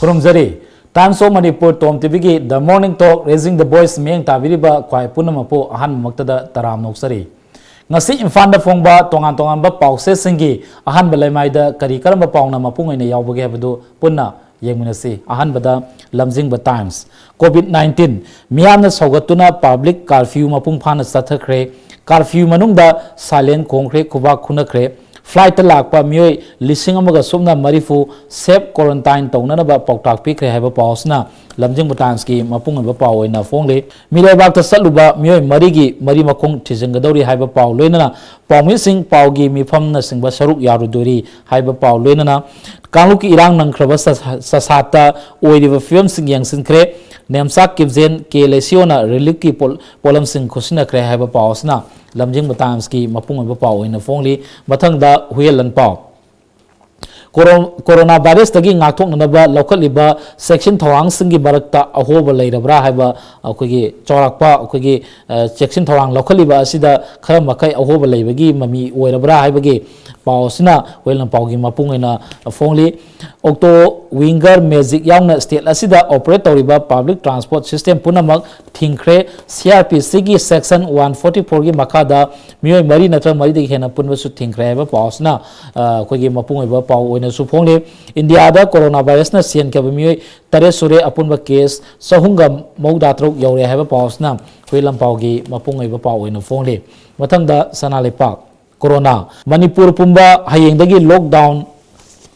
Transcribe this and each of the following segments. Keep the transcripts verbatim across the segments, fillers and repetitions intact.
ꯈꯨꯔꯨꯝꯖꯔꯤ꯫ Times of Manipur Tom ꯇꯤꯚꯤꯒꯤ The Morning Talk Raising the Voice ꯃꯤꯠꯌꯦꯡ ꯇꯥꯕꯤꯔꯤꯕ ꯈ꯭ꯋꯥꯏ ꯄꯨꯝꯅꯃꯛꯄꯨ ꯑꯍꯥꯟꯕꯃꯛꯇꯗ ꯇꯔꯥꯝꯅ ꯑꯣꯛꯆꯔꯤ꯫ ꯉꯁꯤ ꯏꯝꯐꯥꯜꯗ ꯐꯣꯡꯕ ꯇꯣꯉꯥꯟ ꯇꯣꯉꯥꯟꯕ ꯄꯥꯎꯆꯦꯁꯤꯡꯒꯤ ꯑꯍꯥꯟꯕ ꯂꯩꯃꯥꯏꯗ ꯀꯔꯤ ꯀꯔꯝꯕ ꯄꯥꯎꯅ ꯃꯄꯨꯡ ꯑꯣꯏꯅ ꯌꯥꯎꯕꯒꯦ ꯍꯥꯏꯕꯗꯨ ꯄꯨꯟꯅ ꯌꯦꯡꯃꯤꯟꯅꯁꯤ꯫ ꯑꯍꯥꯟꯕꯗ ꯂꯝꯖꯤꯡꯕ Times꯫ COVID nineteen ꯃꯤꯌꯥꯝꯅ ꯁꯧꯒꯠꯇꯨꯅ public curfew ꯃꯄꯨꯡ ꯐꯥꯅ ꯆꯠꯊꯈ꯭ꯔꯦ꯫ Curfew ꯃꯅꯨꯡꯗ silent ꯈꯣꯡꯈ꯭ꯔꯦ, ꯈꯨꯕꯥꯛ ꯈꯨꯅꯈ꯭ꯔꯦ꯫ Flightꯇ ꯂꯥꯛꯄ ꯃꯤꯑꯣꯏ ꯂꯤꯁꯤꯡ ꯑꯃꯒ ꯁꯨꯞꯅ ꯃꯔꯤꯐꯨ self quarantine ꯇꯧꯅꯅꯕ ꯄꯥꯎꯇꯥꯛ ꯄꯤꯈ꯭ꯔꯦ ꯍꯥꯏꯕ ꯄꯥꯎ ꯑꯁꯤꯅ ꯂꯝꯖꯤꯡꯕ Timesꯀꯤ ꯃꯄꯨꯡ ꯑꯣꯏꯕ ꯄꯥꯎ ꯑꯣꯏꯅ ꯐꯣꯡꯂꯤ꯫ ꯃꯤꯔꯩꯕꯥꯛꯇ ꯆꯠꯂꯨꯕ ꯃꯤꯑꯣꯏ ꯃꯔꯤꯒꯤ ꯃꯔꯤ ꯃꯈꯣꯡ ꯊꯤꯖꯤꯟꯒꯗꯧꯔꯤ ꯍꯥꯏꯕ ꯄꯥꯎ ꯂꯣꯏꯅꯅ ꯄꯥꯎꯃꯤꯁꯤꯡ ꯄꯥꯎꯒꯤ ꯃꯤꯐꯝꯅꯆꯤꯡꯕ ꯁꯔꯨꯛ ꯌꯥꯔꯨꯗꯣꯔꯤ ꯍꯥꯏꯕ ꯄꯥꯎ ꯂꯣꯏꯅꯅ ꯀꯥꯡꯂꯨꯞꯀꯤ ꯏꯔꯥꯡ ꯅꯪꯈ꯭ꯔꯕ ꯆ-, ꯆꯁꯥꯠꯇ ꯑꯣꯏꯔꯤꯕ ꯐꯤꯕꯝꯁꯤꯡ ꯌꯦꯡꯁꯤꯟꯈ꯭ꯔꯦ꯫ ꯅꯦꯝꯆꯥ ꯀꯤꯞꯖꯦꯟ ꯀꯦ ꯂꯩꯁꯤꯌꯣꯅ reliefꯀꯤ ꯄꯣꯠ-, ꯄꯣꯠꯂꯝꯁꯤꯡ ꯈꯨꯠꯁꯤꯟꯅꯈ꯭ꯔꯦ ꯍꯥꯏꯕ ꯄꯥꯎ ꯑꯁꯤꯅ ꯂꯝꯖꯤꯡꯕ Timesꯀꯤ ꯃꯄꯨꯡ ꯑꯣꯏꯕ ꯄꯥꯎ ꯑꯣꯏꯅ ꯐꯣꯡꯂꯤ꯫ ꯃꯊꯪꯗ ꯍꯨꯌꯦꯜꯂꯟ ꯄꯥꯎ꯫ ꯀꯣꯔꯣ-, corona virusꯇꯒꯤ ꯉꯥꯛꯊꯣꯛꯅꯅꯕ ꯂꯧꯈꯠꯂꯤꯕ ꯆꯦꯛꯁꯤꯟ ꯊꯧꯔꯥꯡꯁꯤꯡꯒꯤ ꯃꯔꯛꯇ ꯑꯍꯣꯕ ꯂꯩꯔꯕ꯭ꯔꯥ ꯍꯥꯏꯕ ꯑꯩꯈꯣꯏꯒꯤ ꯆꯥꯎꯔꯥꯛꯄ ꯑꯩꯈꯣꯏꯒꯤ, ꯑ, ꯆꯦꯛꯁꯤꯟ ꯊꯧꯔꯥꯡ ꯂꯧꯈꯠꯂꯤꯕ ꯑꯁꯤꯗ ꯈꯔ ꯃꯈꯩ ꯑꯍꯣꯕ ꯂꯩꯕꯒꯤ ꯃꯃꯤ ꯑꯣꯏꯔꯕ꯭ꯔꯥ ꯍꯥꯏꯕꯒꯤ ꯄꯥꯎ ꯑꯁꯤꯅ ꯍꯨꯌꯦꯜꯂꯟ ꯄꯥꯎꯒꯤ ꯃꯄꯨꯡ ꯑꯣꯏꯅ ꯐꯣꯡꯂꯤ꯫ Auto, Winger, Magic ꯌꯥꯎꯅ state ꯑꯁꯤꯗ operate ꯇꯧꯔꯤꯕ public transport system ꯄꯨꯝꯅꯃꯛ ꯊꯤꯡꯈ꯭ꯔꯦ꯫ CrPCꯒꯤ section one forty fourꯒꯤ ꯃꯈꯥꯗ ꯃꯤꯑꯣꯏ ꯃꯔꯤ ꯅꯠꯇ꯭ꯔꯒ ꯃꯔꯤꯗꯒꯤ ꯍꯦꯟꯅ ꯄꯨꯟꯕꯁꯨ ꯊꯤꯡꯈ꯭ꯔꯦ ꯍꯥꯏꯕ ꯄꯥꯎ ꯑꯁꯤꯅ, ꯑ, ꯑꯩꯈꯣꯏꯒꯤ ꯃꯄꯨꯡ ꯑꯣꯏꯕ ꯄꯥꯎ ꯑꯣꯏꯅꯁꯨ ꯐꯣꯡꯂꯤ꯫ ꯏꯟꯗꯤꯌꯥꯗ corona virusꯅ ꯁꯤꯍꯟꯈꯤꯕ ꯃꯤꯑꯣꯏ ꯇꯔꯦꯠ ꯁꯨꯔꯦ, ꯑꯄꯨꯟꯕ case ꯆꯍꯨꯝꯒ ꯃꯧꯗ꯭ꯔꯥ ꯇꯔꯨꯛ ꯌꯧꯔꯦ ꯍꯥꯏꯕ ꯄꯥꯎ ꯑꯁꯤꯅ ꯑꯩꯈꯣꯏ ꯂꯝꯄꯥꯎꯒꯤ ꯃꯄꯨꯡ ꯑꯣꯏꯕ ꯄꯥꯎ ꯑꯣꯏꯅ ꯐꯣꯡꯂꯤ꯫ ꯃꯊꯪꯗ ꯁꯅꯥ ꯂꯩꯄꯥꯛ꯫ Corona꯫ ꯃꯅꯤꯄꯨꯔ ꯄꯨꯝꯕ ꯍꯌꯦꯡꯗꯒꯤ lockdown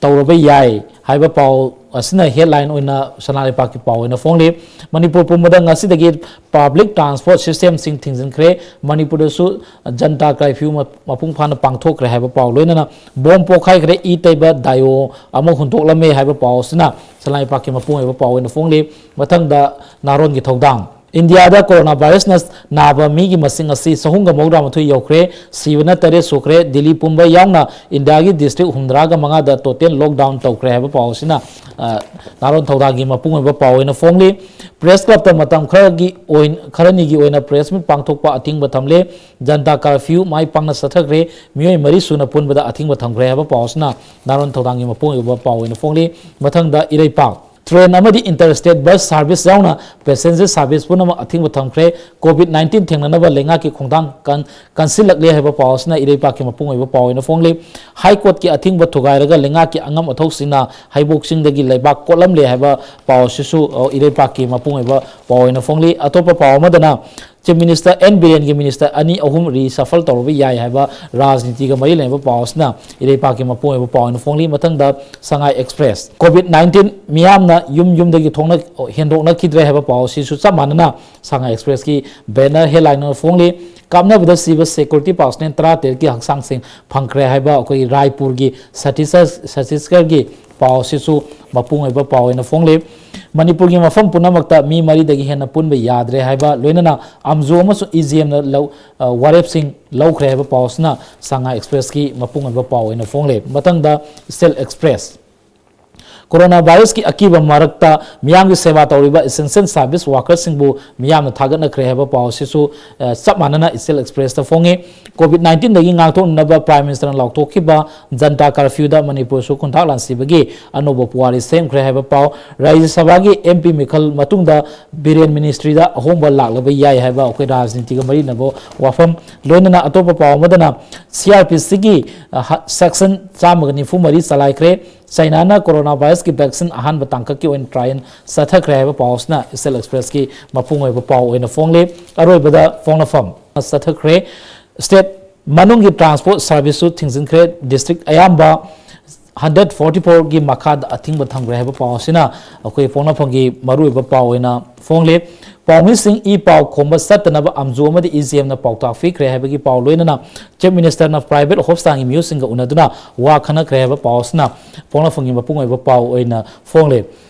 ꯇꯧꯔꯕ ꯌꯥꯏ ꯍꯥꯏꯕ ꯄꯥꯎ ꯑꯁꯤꯅ headline ꯑꯣꯏꯅ ꯁꯅꯥ ꯂꯩꯄꯥꯛꯀꯤ ꯄꯥꯎ ꯑꯣꯏꯅ ꯐꯣꯡꯂꯤ꯫ ꯃꯅꯤꯄꯨꯔ ꯄꯨꯝꯕꯗ ꯉꯁꯤꯗꯒꯤ public transport systemꯁꯤꯡ ꯊꯤꯡꯖꯤꯟꯈ꯭ꯔꯦ꯫ ꯃꯅꯤꯄꯨꯔꯗꯁꯨ ꯖꯟꯇꯥ curfew ꯃ-, ꯃꯄꯨꯡ ꯐꯥꯅ ꯄꯥꯡꯊꯣꯛꯈ꯭ꯔꯦ ꯍꯥꯏꯕ ꯄꯥꯎ ꯂꯣꯏꯅꯅ ꯕꯣꯝ ꯄꯣꯈꯥꯏꯈ꯭ꯔꯦ, ꯏ ꯇꯩꯕ ꯗꯥꯏꯑꯣ ꯑꯃ ꯍꯨꯟꯗꯣꯛꯂꯝꯃꯦ ꯍꯥꯏꯕ ꯄꯥꯎ ꯑꯁꯤꯅ ꯁꯅꯥ ꯂꯩꯄꯥꯛꯀꯤ ꯃꯄꯨꯡ ꯑꯣꯏꯕ ꯄꯥꯎ ꯑꯣꯏꯅ ꯐꯣꯡꯂꯤ꯫ ꯃꯊꯪꯗ ꯅꯍꯥꯔꯣꯟꯒꯤ ꯊꯧꯗꯥꯡ꯫ ꯏꯟꯗꯤꯌꯥꯗ corona virusꯅ ꯅꯥꯕ ꯃꯤꯒꯤ ꯃꯁꯤꯡ ꯑꯁꯤ ꯆꯍꯨꯝꯒ ꯃꯧꯗ꯭ꯔꯥ ꯃꯥꯊꯣꯏ ꯌꯧꯈ꯭ꯔꯦ, ꯁꯤꯕꯅ ꯇꯔꯦꯠ ꯁꯨꯈ꯭ꯔꯦ꯫ ꯗꯤꯜꯂꯤ ꯄꯨꯝꯕ ꯌꯥꯎꯅ ꯏꯟꯗꯤꯌꯥꯒꯤ district ꯍꯨꯝꯗ꯭ꯔꯥꯒ ꯃꯉꯥꯗ total lockdown ꯇꯧꯈ꯭ꯔꯦ ꯍꯥꯏꯕ ꯄꯥꯎ ꯑꯁꯤꯅ, ꯑ, ꯅꯍꯥꯔꯣꯟ ꯊꯧꯗꯥꯡꯒꯤ ꯃꯄꯨꯡ ꯑꯣꯏꯕ ꯄꯥꯎ ꯑꯣꯏꯅ ꯐꯣꯡꯂꯤ꯫ Press Clubꯇ ꯃꯇꯝ ꯈꯔꯒꯤ ꯑꯣꯏꯅ, ꯈꯔꯅꯤꯒꯤ ꯑꯣꯏꯅ press meet ꯄꯥꯡꯊꯣꯛꯄ ꯑꯊꯤꯡꯕ ꯊꯝꯂꯦ꯫ ꯖꯟꯇꯥ curfew ꯃꯥꯏ ꯄꯥꯛꯅ ꯆꯠꯊꯈ꯭ꯔꯦ꯫ ꯃꯤꯑꯣꯏ ꯃꯔꯤ ꯁꯨꯅ ꯄꯨꯟꯕꯗ ꯑꯊꯤꯡꯕ ꯊꯝꯈ꯭ꯔꯦ ꯍꯥꯏꯕ ꯄꯥꯎ ꯑꯁꯤꯅ ꯅꯍꯥꯔꯣꯟ ꯊꯧꯗꯥꯡꯒꯤ ꯃꯄꯨꯡ ꯑꯣꯏꯕ ꯄꯥꯎ ꯑꯣꯏꯅ ꯐꯣꯡꯂꯤ꯫ ꯃꯊꯪꯗ ꯏꯔꯩꯄꯥꯛ꯫ ꯇ꯭ꯔꯦꯟ ꯑꯃꯗꯤ ꯏꯟꯇꯔ ꯁ꯭ꯇꯦꯠ ꯕꯁ ꯁꯥꯔꯚꯤꯁ ꯌꯥꯎꯅ ꯄꯦꯁꯦꯟꯖꯔ ꯁꯥꯔꯚꯤꯁ ꯄꯨꯝꯅꯃꯛ ꯑꯊꯤꯡꯕ ꯊꯝꯈ꯭ꯔꯦ꯫ ꯀꯣꯚꯤꯗ ꯅꯥꯏꯟꯇꯤꯟ ꯊꯦꯡꯅꯅꯕ ꯂꯩꯉꯥꯛꯀꯤ ꯈꯣꯡꯊꯥꯡ ꯀꯟ-, ꯀꯟꯁꯤꯜꯂꯛꯂꯦ ꯍꯥꯏꯕ ꯄꯥꯎ ꯑꯁꯤꯅ ꯏꯔꯩꯄꯥꯛꯀꯤ ꯃꯄꯨꯡ ꯑꯣꯏꯕ ꯄꯥꯎ ꯑꯣꯏꯅ ꯐꯣꯡꯂꯤ꯫ ꯍꯥꯏ ꯀꯣꯔꯠꯀꯤ ꯑꯊꯤꯡꯕ ꯊꯨꯒꯥꯏꯔꯒ ꯂꯩꯉꯥꯛꯀꯤ ꯑꯉꯝ ꯑꯊꯧꯁꯤꯡꯅ ꯍꯩꯕꯣꯛ ꯆꯤꯡꯗꯒꯤ ꯂꯩꯕꯥꯛ ꯀꯣꯠꯂꯝꯂꯦ ꯍꯥꯏꯕ ꯄꯥꯎ ꯑꯁꯤꯁꯨ, ꯑ, ꯏꯔꯩꯄꯥꯛꯀꯤ ꯃꯄꯨꯡ ꯑꯣꯏꯕ ꯄꯥꯎ ꯑꯣꯏꯅ ꯐꯣꯡꯂꯤ꯫ ꯑꯇꯣꯞꯄ ꯄꯥꯎ ꯑꯃꯗꯅ ꯆꯤꯐ ꯃꯤꯅꯤꯁꯇꯔ ꯑꯦꯟ ꯕꯤꯔꯦꯟꯒꯤ ꯃꯤꯅꯤꯁꯇꯔ ꯑꯅꯤ ꯑꯍꯨꯝ ꯔꯤꯁꯐꯜ ꯇꯧꯔꯨꯕ ꯌꯥꯏ ꯍꯥꯏꯕ ꯔꯥꯖꯅꯤꯇꯤꯒ ꯃꯔꯤ ꯂꯩꯅꯕ ꯄꯥꯎ ꯑꯁꯤꯅ ꯏꯔꯩꯄꯥꯛꯀꯤ ꯃꯄꯨꯡ ꯑꯣꯏꯕ ꯄꯥꯎ ꯑꯣꯏꯅ ꯐꯣꯡꯂꯤ꯫ ꯃꯊꯪꯗ ꯁꯉꯥꯏ ꯑꯦꯛꯁꯄ꯭ꯔꯦꯁ꯫ ꯀꯣꯚꯤꯗ ꯅꯥꯏꯟꯇꯤꯟ ꯃꯤꯌꯥꯝꯅ ꯌꯨꯝ ꯌꯨꯝꯗꯒꯤ ꯊꯣꯛꯅ-, ꯍꯦꯟꯗꯣꯛꯅꯈꯤꯗ꯭ꯔꯦ ꯍꯥꯏꯕ ꯄꯥꯎ ꯑꯁꯤꯁꯨ ꯆꯞ ꯃꯥꯟꯅꯅ ꯁꯉꯥꯏ ꯑꯦꯛꯁꯄ꯭ꯔꯦꯁꯀꯤ ꯕꯦꯅꯔ ꯍꯦꯗꯂꯥꯏꯟ ꯑꯣꯏꯅ ꯐꯣꯡꯂꯤ꯫ ꯀꯥꯞꯅꯕꯗ ꯁꯤꯕ ꯁꯦꯀ꯭ꯌꯨꯔꯤꯇꯤ ꯄꯥꯔꯁꯣꯅꯦꯜ ꯇꯔꯥꯇꯔꯦꯠꯀꯤ ꯍꯛꯆꯥꯡꯁꯤꯡ ꯐꯪꯈ꯭ꯔꯦ ꯍꯥꯏꯕ ꯑꯩꯈꯣꯏꯒꯤ ꯔꯥꯏꯄꯨꯔꯒꯤ ꯁꯇꯤꯁ-, ꯁꯇꯤꯁꯒꯔꯒꯤ ꯄꯥꯎ ꯑꯁꯤꯁꯨ ꯃꯄꯨꯡ ꯑꯣꯏꯕ ꯄꯥꯎ ꯑꯣꯏꯅ ꯐꯣꯡꯂꯤ꯫ ꯃꯅꯤꯄꯨꯔꯒꯤ ꯃꯐꯝ ꯄꯨꯝꯅꯃꯛꯇ ꯃꯤ ꯃꯔꯤꯗꯒꯤ ꯍꯦꯟꯅ ꯄꯨꯟꯕ ꯌꯥꯗ꯭ꯔꯦ ꯍꯥꯏꯕ, ꯂꯣꯏꯅꯅ ꯑꯝꯖꯨ ꯑꯃꯁꯨꯡ ꯏ ꯖꯤ ꯑꯦꯝꯅ ꯂꯧ-, ꯑ, ꯋꯥꯔꯦꯞꯁꯤꯡ ꯂꯧꯈ꯭ꯔꯦ ꯍꯥꯏꯕ ꯄꯥꯎ ꯑꯁꯤꯅ ꯁꯉꯥꯏ ꯑꯦꯛꯁꯄ꯭ꯔꯦꯁꯀꯤ ꯃꯄꯨꯡ ꯑꯣꯏꯕ ꯄꯥꯎ ꯑꯣꯏꯅ ꯐꯣꯡꯂꯦ꯫ ꯃꯊꯪꯗ ꯏꯁꯇꯦꯜ ꯑꯦꯛꯁꯄ꯭ꯔꯦꯁ꯫ ꯀꯣꯔꯣꯅꯥ ꯚꯥꯏꯔꯁꯀꯤ ꯑꯀꯤꯕ ꯃꯔꯛꯇ ꯃꯤꯌꯥꯝꯒꯤ ꯁꯦꯕꯥ ꯇꯧꯔꯤꯕ ꯏꯁꯦꯟꯁꯤꯌꯦꯜ ꯁꯥꯔꯚꯤꯁ ꯋꯥꯔꯀꯔꯁꯤꯡꯕꯨ ꯃꯤꯌꯥꯝꯅ ꯊꯥꯒꯠꯅꯈ꯭ꯔꯦ ꯍꯥꯏꯕ ꯄꯥꯎ ꯑꯁꯤꯁꯨ, ꯑ, ꯆꯞ ꯃꯥꯟꯅꯅ ꯏꯁꯇꯦꯜ ꯑꯦꯛꯁꯄ꯭ꯔꯦꯁꯇ ꯐꯣꯡꯉꯤ꯫ ꯀꯣꯚꯤꯗ ꯅꯥꯏꯟꯇꯤꯟꯗꯒꯤ ꯉꯥꯛꯊꯣꯛꯅꯅꯕ ꯄ꯭ꯔꯥꯏꯝ ꯃꯤꯅꯤꯁꯇꯔꯅ ꯂꯥꯎꯊꯣꯛꯈꯤꯕ ꯖꯟꯇꯥ ꯀꯔꯐ꯭ꯌꯨꯗ ꯃꯅꯤꯄꯨꯔꯁꯨ ꯈꯣꯡꯊꯥꯛ ꯂꯥꯟꯁꯤꯕꯒꯤ ꯑꯅꯧꯕ ꯄꯨꯋꯥꯔꯤ ꯁꯦꯝꯈ꯭ꯔꯦ ꯍꯥꯏꯕ ꯄꯥꯎ꯫ ꯔꯥꯖ꯭ꯌ ꯁꯚꯥꯒꯤ ꯑꯦꯝ ꯄꯤ ꯃꯤꯈꯜ ꯃꯇꯨꯡꯗ ꯕꯤꯔꯦꯟ ꯃꯤꯅꯤꯁꯇ꯭ꯔꯤꯗ ꯑꯍꯣꯡꯕ ꯂꯥꯛꯂꯕ ꯌꯥꯏ ꯍꯥꯏꯕ ꯑꯩꯈꯣꯏ ꯔꯥꯖꯅꯤꯇꯤꯒ ꯃꯔꯤ ꯂꯩꯅꯕ ꯋꯥꯐꯝ꯫ ꯂꯣꯏꯅꯅ ꯑꯇꯣꯞꯄ ꯄꯥꯎ ꯑꯃꯗꯅ ꯁꯤ ꯑꯥꯔ ꯄꯤ ꯁꯤꯒꯤ, ꯑ, ꯍ-, ꯁꯦꯛꯁꯟ ꯆꯥꯝꯃꯒ ꯅꯤꯐꯨ ꯃꯔꯤ ꯆꯂꯥꯏꯈ꯭ꯔꯦ꯫ ꯆꯥꯏꯅꯥꯅ ꯀꯣꯔꯣꯅꯥ ꯚꯥꯏꯔꯁꯀꯤ ꯚꯦꯛꯁꯤꯟ ꯑꯍꯥꯟꯕ ꯇꯥꯡꯀꯛꯀꯤ ꯑꯣꯏꯅ ꯇ꯭ꯔꯥꯏꯌꯦꯜ ꯆꯠꯊꯈ꯭ꯔꯦ ꯍꯥꯏꯕ ꯄꯥꯎ ꯑꯁꯤꯅ ꯏꯁꯇꯦꯜ ꯑꯦꯛꯁꯄ꯭ꯔꯦꯁꯀꯤ ꯃꯄꯨꯡ ꯑꯣꯏꯕ ꯄꯥꯎ ꯑꯣꯏꯅ ꯐꯣꯡꯂꯤ꯫ ꯑꯔꯣꯏꯕꯗ ꯐꯣꯡꯅꯐꯝ ꯆꯠꯊꯈ꯭ꯔꯦ꯫ ꯁ꯭ꯇꯦꯠ ꯃꯅꯨꯡꯒꯤ ꯇ꯭ꯔꯥꯟꯁꯄꯣꯔꯠ ꯁꯥꯔꯚꯤꯁꯁꯨ ꯊꯤꯡꯖꯤꯟꯈ꯭ꯔꯦ꯫ ꯗꯤꯁꯇ꯭ꯔꯤꯛ ꯑꯌꯥꯝꯕ ꯍꯟꯗ꯭ꯔꯦꯠ ꯐꯣꯔꯇꯤ ꯐꯣꯔꯒꯤ ꯃꯈꯥꯗ ꯑꯊꯤꯡꯕ ꯊꯝꯈ꯭ꯔꯦ ꯍꯥꯏꯕ ꯄꯥꯎ ꯑꯁꯤꯅ ꯑꯩꯈꯣꯏ ꯄꯣꯛꯅꯐꯝꯒꯤ ꯃꯔꯨꯑꯣꯏꯕ ꯄꯥꯎ ꯑꯣꯏꯅ ꯐꯣꯡꯂꯤ꯫ ꯄꯥꯎꯃꯤꯁꯤꯡ ꯏ ꯄꯥꯎ ꯈꯣꯝꯕ ꯆꯠꯇꯅꯕ ꯑꯝꯖꯨ ꯑꯃꯗꯤ ꯏ ꯖꯤ ꯑꯦꯝꯅ ꯄꯥꯎꯇꯥꯛ ꯄꯤꯈ꯭ꯔꯦ ꯍꯥꯏꯕꯒꯤ ꯄꯥꯎ, ꯂꯣꯏꯅꯅ ꯆꯤꯐ ꯃꯤꯅꯤꯁꯇꯔꯅ ꯄ꯭ꯔꯥꯏꯚꯦꯠ ꯍꯣꯁꯄꯤꯇꯥꯜꯒꯤ ꯃꯤꯑꯣꯏꯁꯤꯡꯒ ꯎꯅꯗꯨꯅ ꯋꯥ ꯈꯟꯅꯈ꯭ꯔꯦ ꯍꯥꯏꯕ ꯄꯥꯎ ꯑꯁꯤꯅ ꯄꯣꯛꯅꯐꯝꯒꯤ ꯃꯄꯨꯡ ꯑꯣꯏꯕ ꯄꯥꯎ ꯑꯣꯏꯅ ꯐꯣꯡꯂꯤ꯫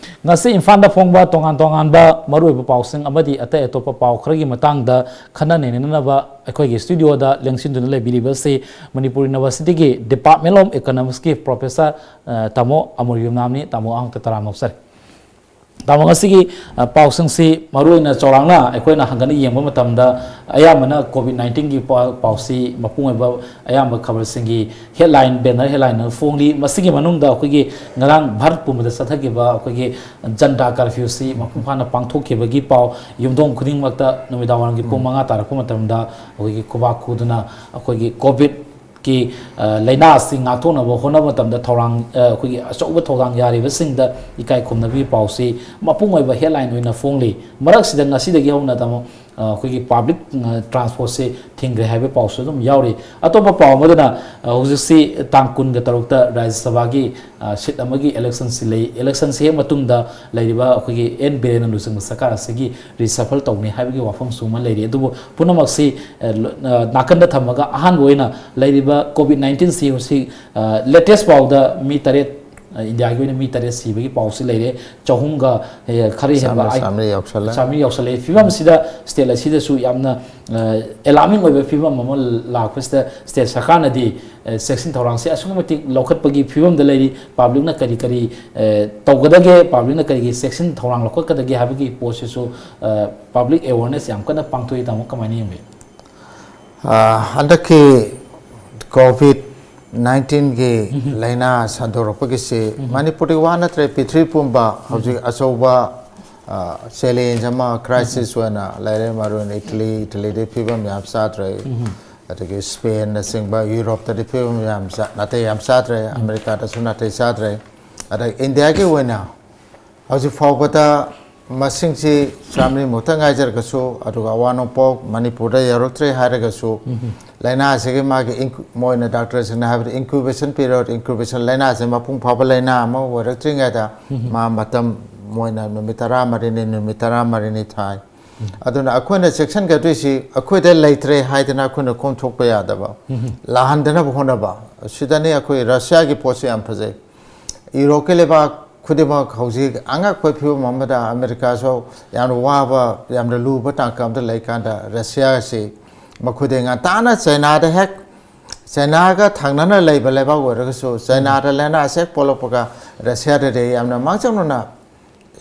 ꯉꯁꯤ ꯏꯝꯐꯥꯜꯗ ꯐꯣꯡꯕ ꯇꯣꯉꯥꯟ ꯇꯣꯉꯥꯟꯕ ꯃꯔꯨꯑꯣꯏꯕ ꯄꯥꯎꯁꯤꯡ ꯑꯃꯗꯤ ꯑꯇꯩ ꯑꯇꯣꯞꯄ ꯄꯥꯎ ꯈꯔꯒꯤ ꯃꯇꯥꯡꯗ ꯈꯟꯅ ꯅꯩꯅꯅꯕ ꯑꯩꯈꯣꯏꯒꯤ ꯁ꯭ꯇꯨꯗꯤꯑꯣꯗ ꯂꯦꯡꯁꯤꯟꯗꯨꯅ ꯂꯩꯕꯤꯔꯤꯕꯁꯤ ꯃꯅꯤꯄꯨꯔ ꯌꯨꯅꯤꯚꯔꯁꯤꯇꯤꯒꯤ Department of Economicsꯀꯤ ꯄ꯭ꯔꯣꯐꯦꯁꯔ, ꯑ, ꯇꯥꯃꯣ ꯑꯃꯔ ꯌꯨꯝꯅꯥꯝꯅꯤ꯫ ꯇꯥꯃꯣ, ꯑꯍꯥꯛꯇ ꯇꯔꯥꯝꯅ ꯑꯣꯛꯆꯔꯤ꯫ ꯇꯥꯃꯣ, ꯉꯁꯤꯒꯤ, ꯑ, ꯄꯥꯎꯁꯤꯡꯁꯤ ꯃꯔꯨꯑꯣꯏꯅ ꯆꯥꯎꯔꯥꯛꯅ ꯑꯩꯈꯣꯏꯅ ꯍꯪꯒꯠꯅ ꯌꯦꯡꯕ ꯃꯇꯝꯗ, ꯑꯌꯥꯝꯕꯅ ꯀꯣꯚꯤꯗ ꯅꯥꯏꯟꯇꯤꯟꯒꯤ ꯄꯥꯎ, ꯄꯥꯎꯁꯤ ꯃꯄꯨꯡ ꯑꯣꯏꯕ ꯑꯌꯥꯝꯕ ꯈꯕꯔꯁꯤꯡꯒꯤ ꯍꯦꯗꯂꯥꯏꯟ, ꯕꯦꯅꯔ ꯍꯦꯗꯂꯥꯏꯟ ꯑꯣꯏꯅ ꯐꯣꯡꯂꯤ꯫ ꯃꯁꯤꯒꯤ ꯃꯅꯨꯡꯗ ꯑꯩꯈꯣꯏꯒꯤ ꯉꯔꯥꯡ ꯚꯥꯔꯠ ꯄꯨꯝꯕꯗ ꯆꯠꯊꯈꯤꯕ ꯑꯩꯈꯣꯏꯒꯤ ꯖꯟꯇꯥ ꯀꯔꯐ꯭ꯌꯨꯁꯤ ꯃꯄꯨꯡ ꯐꯥꯅ ꯄꯥꯡꯊꯣꯛꯈꯤꯕꯒꯤ ꯄꯥꯎ, ꯌꯨꯝꯊꯣꯡ ꯈꯨꯗꯤꯡꯃꯛꯇ ꯅꯨꯃꯤꯗꯥꯡ ꯋꯥꯏꯔꯝꯒꯤ ꯄꯨꯡ ꯎꯝ꯫ ꯃꯉꯥ ꯇꯥꯔꯛꯄ ꯃꯇꯝꯗ ꯑꯩꯈꯣꯏꯒꯤ ꯈꯨꯕꯥꯛ ꯈꯨꯗꯨꯅ ꯑꯩꯈꯣꯏꯒꯤ ꯀꯣꯚꯤꯗ ꯀꯤ, ꯑ, ꯂꯥꯏꯅꯥ ꯑꯁꯤ ꯉꯥꯛꯊꯣꯛꯅꯕ ꯍꯣꯠꯅꯕ ꯃꯇꯝꯗ ꯊꯧꯔꯥꯡ, ꯑ, ꯑꯩꯈꯣꯏꯒꯤ ꯑꯆꯧꯕ ꯊꯧꯗꯥꯡ ꯌꯥꯔꯤꯕꯁꯤꯡꯗ ꯏꯀꯥꯏ ꯈꯨꯝꯅꯕꯒꯤ ꯄꯥꯎꯁꯤ ꯃꯄꯨꯡ ꯑꯣꯏꯕ ꯍꯦꯗꯂꯥꯏꯟ ꯑꯣꯏꯅ ꯐꯣꯡꯂꯤ꯫ ꯃꯔꯛꯁꯤꯗ ꯉꯁꯤꯗꯒꯤ ꯍꯧꯅ ꯇꯥꯃꯣ, ꯑ, ꯑꯩꯈꯣꯏꯒꯤ ꯄꯕ꯭ꯂꯤꯛ, ꯑ, ꯇ꯭ꯔꯥꯟꯁꯄꯣꯔꯠꯁꯤ ꯊꯤꯡꯈ꯭ꯔꯦ ꯍꯥꯏꯕ ꯄꯥꯎꯁꯨ ꯑꯗꯨꯝ ꯌꯥꯎꯔꯤ꯫ ꯑꯇꯣꯞꯄ ꯄꯥꯎ ꯑꯃꯗꯅ, ꯑ, ꯍꯧꯖꯤꯛꯁꯤ ꯇꯥꯡ ꯀꯨꯟꯒ ꯇꯔꯨꯛꯇ ꯔꯥꯖ꯭ꯌ ꯁꯚꯥꯒꯤ, ꯑ, ꯁꯤꯠ ꯑꯃꯒꯤ ꯏꯂꯦꯛꯁꯟꯁꯤ ꯂꯩ꯫ ꯏꯂꯦꯛꯁꯟꯁꯤ ꯍꯦꯛ ꯃꯇꯨꯡꯗ ꯂꯩꯔꯤꯕ ꯑꯩꯈꯣꯏꯒꯤ ꯑꯦꯟ ꯕꯤꯔꯦꯟꯅ ꯂꯨꯆꯤꯡꯕ ꯁꯔꯀꯥꯔ ꯑꯁꯤꯒꯤ ꯔꯤꯁꯐꯜ ꯇꯧꯅꯤ ꯍꯥꯏꯕꯒꯤ ꯋꯥꯐꯝꯁꯨ ꯑꯃ ꯂꯩꯔꯤ꯫ ꯑꯗꯨꯕꯨ ꯄꯨꯝꯅꯃꯛꯁꯤ, ꯑ, ꯂ-, ꯑ, ꯅꯥꯀꯟꯗ ꯊꯝꯃꯒ ꯑꯍꯥꯟꯕ ꯑꯣꯏꯅ ꯂꯩꯔꯤꯕ ꯀꯣꯚꯤꯗ ꯅꯥꯏꯟꯇꯤꯟꯁꯤ ꯍꯧꯖꯤꯛ, ꯑ, ꯂꯦꯇꯦꯁ ꯄꯥꯎꯗ ꯃꯤ ꯇꯔꯦꯠ, ꯑ, ꯏꯟꯗꯤꯌꯥꯒꯤ ꯑꯣꯏꯅ ꯃꯤ ꯇꯔꯦꯠ ꯁꯤꯕꯒꯤ ꯄꯥꯎꯁꯤ ꯂꯩꯔꯦ꯫ ꯆꯍꯨꯝꯒ, ꯑ, ꯈꯔ ꯍꯦꯟꯕ ꯆꯥꯝꯃꯔꯤ, ꯑꯥꯏ-, ꯆꯥꯝꯃꯔꯤ ꯌꯧꯁꯜꯂꯦ꯫ ꯆꯥꯝꯃꯔꯤ ꯌꯧꯁꯜꯂꯛꯑꯦ꯫ ꯐꯤꯕꯝꯁꯤꯗ ꯁ꯭ꯇꯦꯠ ꯑꯁꯤꯗꯁꯨ ꯌꯥꯝꯅ, ꯑ, ꯑꯦꯂꯥꯔꯃꯤꯡ ꯑꯣꯏꯕ ꯐꯤꯕꯝ ꯑꯃ ꯂꯥꯛꯄꯁꯤꯗ ꯁ꯭ꯇꯦꯠ ꯁꯔꯀꯥꯔꯅꯗꯤ, ꯑ, ꯆꯦꯛꯁꯤꯟ ꯊꯧꯔꯥꯡꯁꯦ ꯑꯁꯨꯛꯀꯤ ꯃꯇꯤꯛ ꯂꯧꯈꯠꯄꯒꯤ ꯐꯤꯕꯝꯗ ꯂꯩꯔꯤ꯫ ꯄꯕ꯭ꯂꯤꯛꯅ ꯀꯔꯤ ꯀꯔꯤ, ꯑ, ꯇꯧꯒꯗꯒꯦ, ꯄꯕ꯭ꯂꯤꯛꯅ ꯀꯔꯤꯒꯤ ꯆꯦꯛꯁꯤꯟ ꯊꯧꯔꯥꯡ ꯂꯧꯈꯠꯀꯗꯒꯦ ꯍꯥꯏꯕꯒꯤ ꯄꯣꯠꯁꯤꯁꯨ, ꯑ, ꯄꯕ꯭ꯂꯤꯛ ꯑꯦꯋꯥꯔꯅꯦꯁ ꯌꯥꯝ ꯀꯟꯅ ꯄꯥꯡꯊꯣꯛꯏ꯫ ꯇꯥꯃꯣ, ꯀꯃꯥꯏꯅ ꯌꯦꯡꯕꯤ? ꯑ, ꯍꯟꯗꯛꯀꯤ ꯀꯣꯚꯤꯗ ꯅꯥꯏꯟꯇꯤꯟꯒꯤ ꯎꯝ꯫ ꯂꯥꯏꯅꯥ ꯁꯟꯗꯣꯔꯛꯄꯒꯤꯁꯤ ꯎꯝ꯫ ꯃꯅꯤꯄꯨꯔꯗꯤ ꯋꯥ ꯅꯠꯇ꯭ꯔꯦ, ꯄ꯭ꯔꯤꯊꯤꯕꯤ ꯄꯨꯝꯕ ꯍꯧꯖꯤꯛ ꯎꯝ꯫ ꯑꯆꯧꯕ, ꯑ, ꯆꯦꯂꯦꯟꯖ ꯑꯃ, ꯀ꯭ꯔꯥꯏꯁꯤꯁ ꯎꯝ꯫ ꯑꯣꯏꯅ ꯂꯩꯔꯦ꯫ ꯃꯔꯨꯑꯣꯏꯅ ꯏꯇꯂꯤ, ꯏꯇꯂꯤꯗꯤ ꯐꯤꯕꯝ ꯌꯥꯝ ꯆꯥꯗ꯭ꯔꯦ꯫ ꯎꯝ꯫ ꯑꯗꯒꯤ ꯁ꯭ꯄꯦꯟꯅꯆꯤꯡꯕ ꯌꯨꯔꯣꯞꯇꯗꯤ ꯐꯤꯕꯝ ꯌꯥꯝ ꯆꯥ-, ꯅꯥꯇꯩ ꯌꯥꯝ ꯆꯥꯗ꯭ꯔꯦ꯫ ꯎꯝ꯫ ꯑꯃꯦꯔꯤꯀꯥꯗꯁꯨ ꯅꯥꯇꯩ ꯆꯥꯗ꯭ꯔꯦ꯫ ꯑꯗ ꯏꯟꯗꯤꯌꯥꯒꯤ ꯑꯣꯏꯅ ꯍꯧꯖꯤꯛ ꯐꯥꯎꯕꯗ ꯃꯁꯤꯡꯁꯤ ꯆꯥꯝꯃꯔꯤꯃꯨꯛꯇ ꯉꯥꯏꯖꯔꯒꯁꯨ, ꯑꯗꯨꯒ ꯑꯋꯥ ꯅꯣꯡꯄꯣꯛ ꯃꯅꯤꯄꯨꯔꯗ ꯌꯧꯔꯛꯇ꯭ꯔꯦ ꯍꯥꯏꯔꯒꯁꯨ, ꯎꯝ꯫ ꯂꯥꯏꯅꯥ ꯑꯁꯤꯒꯤ ꯃꯥꯒꯤ ꯏꯟꯀꯨ-, ꯃꯣꯏꯅ ꯗꯥꯛꯇꯔꯁꯤꯡꯅ ꯍꯥꯏꯕꯗ incubation period, incubation ꯂꯥꯏꯅꯥꯁꯦ ꯃꯄꯨꯡ ꯐꯥꯕ ꯂꯥꯏꯅꯥ ꯑꯃ ꯑꯣꯏꯔꯛꯇ꯭ꯔꯤꯉꯩꯗ ꯎꯝ꯫ ꯃꯥ ꯃꯇꯝ ꯃꯣꯏꯅ ꯅꯨꯃꯤꯠ ꯇꯔꯥꯃꯔꯤꯅꯤ, ꯅꯨꯃꯤꯠ ꯇꯔꯥꯃꯔꯤꯅꯤ ꯊꯥꯏ꯫ ꯎꯝ꯫ ꯑꯗꯨꯅ ꯑꯩꯈꯣꯏꯅ ꯆꯦꯛꯁꯤꯟꯒꯗꯣꯏꯁꯤ ꯑꯩꯈꯣꯏꯗ ꯂꯩꯇ꯭ꯔꯦ ꯍꯥꯏꯗꯅ ꯑꯩꯈꯣꯏꯅ ꯀꯣꯝꯊꯣꯛꯄ ꯌꯥꯗꯕ, ꯎꯝ꯫ ꯂꯥꯛꯍꯟꯗꯅꯕ ꯍꯣꯠꯅꯕ꯫ ꯁꯤꯗꯅꯤ ꯑꯩꯈꯣꯏ ꯔꯁꯤꯌꯥꯒꯤ ꯄꯣꯠꯁꯦ ꯌꯥꯝ ꯐꯖꯩ꯫ ꯌꯨꯔꯣꯞꯀꯤ ꯂꯩꯕꯥꯛ ꯈꯨꯗꯤꯡꯃꯛ ꯍꯧꯖꯤꯛ ꯑꯉꯛꯄ ꯐꯤꯕꯝ ꯑꯃꯗ, ꯑꯃꯦꯔꯤꯀꯥꯁꯨ ꯌꯥꯝꯅ ꯋꯥꯕ, ꯌꯥꯝꯅ ꯂꯨꯕ ꯇꯥꯡꯀꯛ ꯑꯃꯗ ꯂꯩꯀꯥꯟꯗ, ꯔꯁꯤꯌꯥꯁꯤ ꯃꯈꯣꯏꯗ ꯉꯟꯇꯥꯅ ꯆꯥꯏꯅꯥꯗ ꯍꯦꯛ, ꯆꯥꯏꯅꯥꯒ ꯊꯪꯅꯅ ꯂꯩꯕ ꯂꯩꯕꯥꯛ ꯑꯣꯏꯔꯒꯁꯨ, ꯆꯥꯏꯅꯥꯗ ꯂꯥꯏꯅꯥꯁꯤ ꯍꯦꯛ ꯄꯣꯛꯂꯛꯄꯒ ꯔꯁꯤꯌꯥꯗꯗꯤ ꯌꯥꯝꯅ ꯃꯥꯡꯖꯧꯅꯅ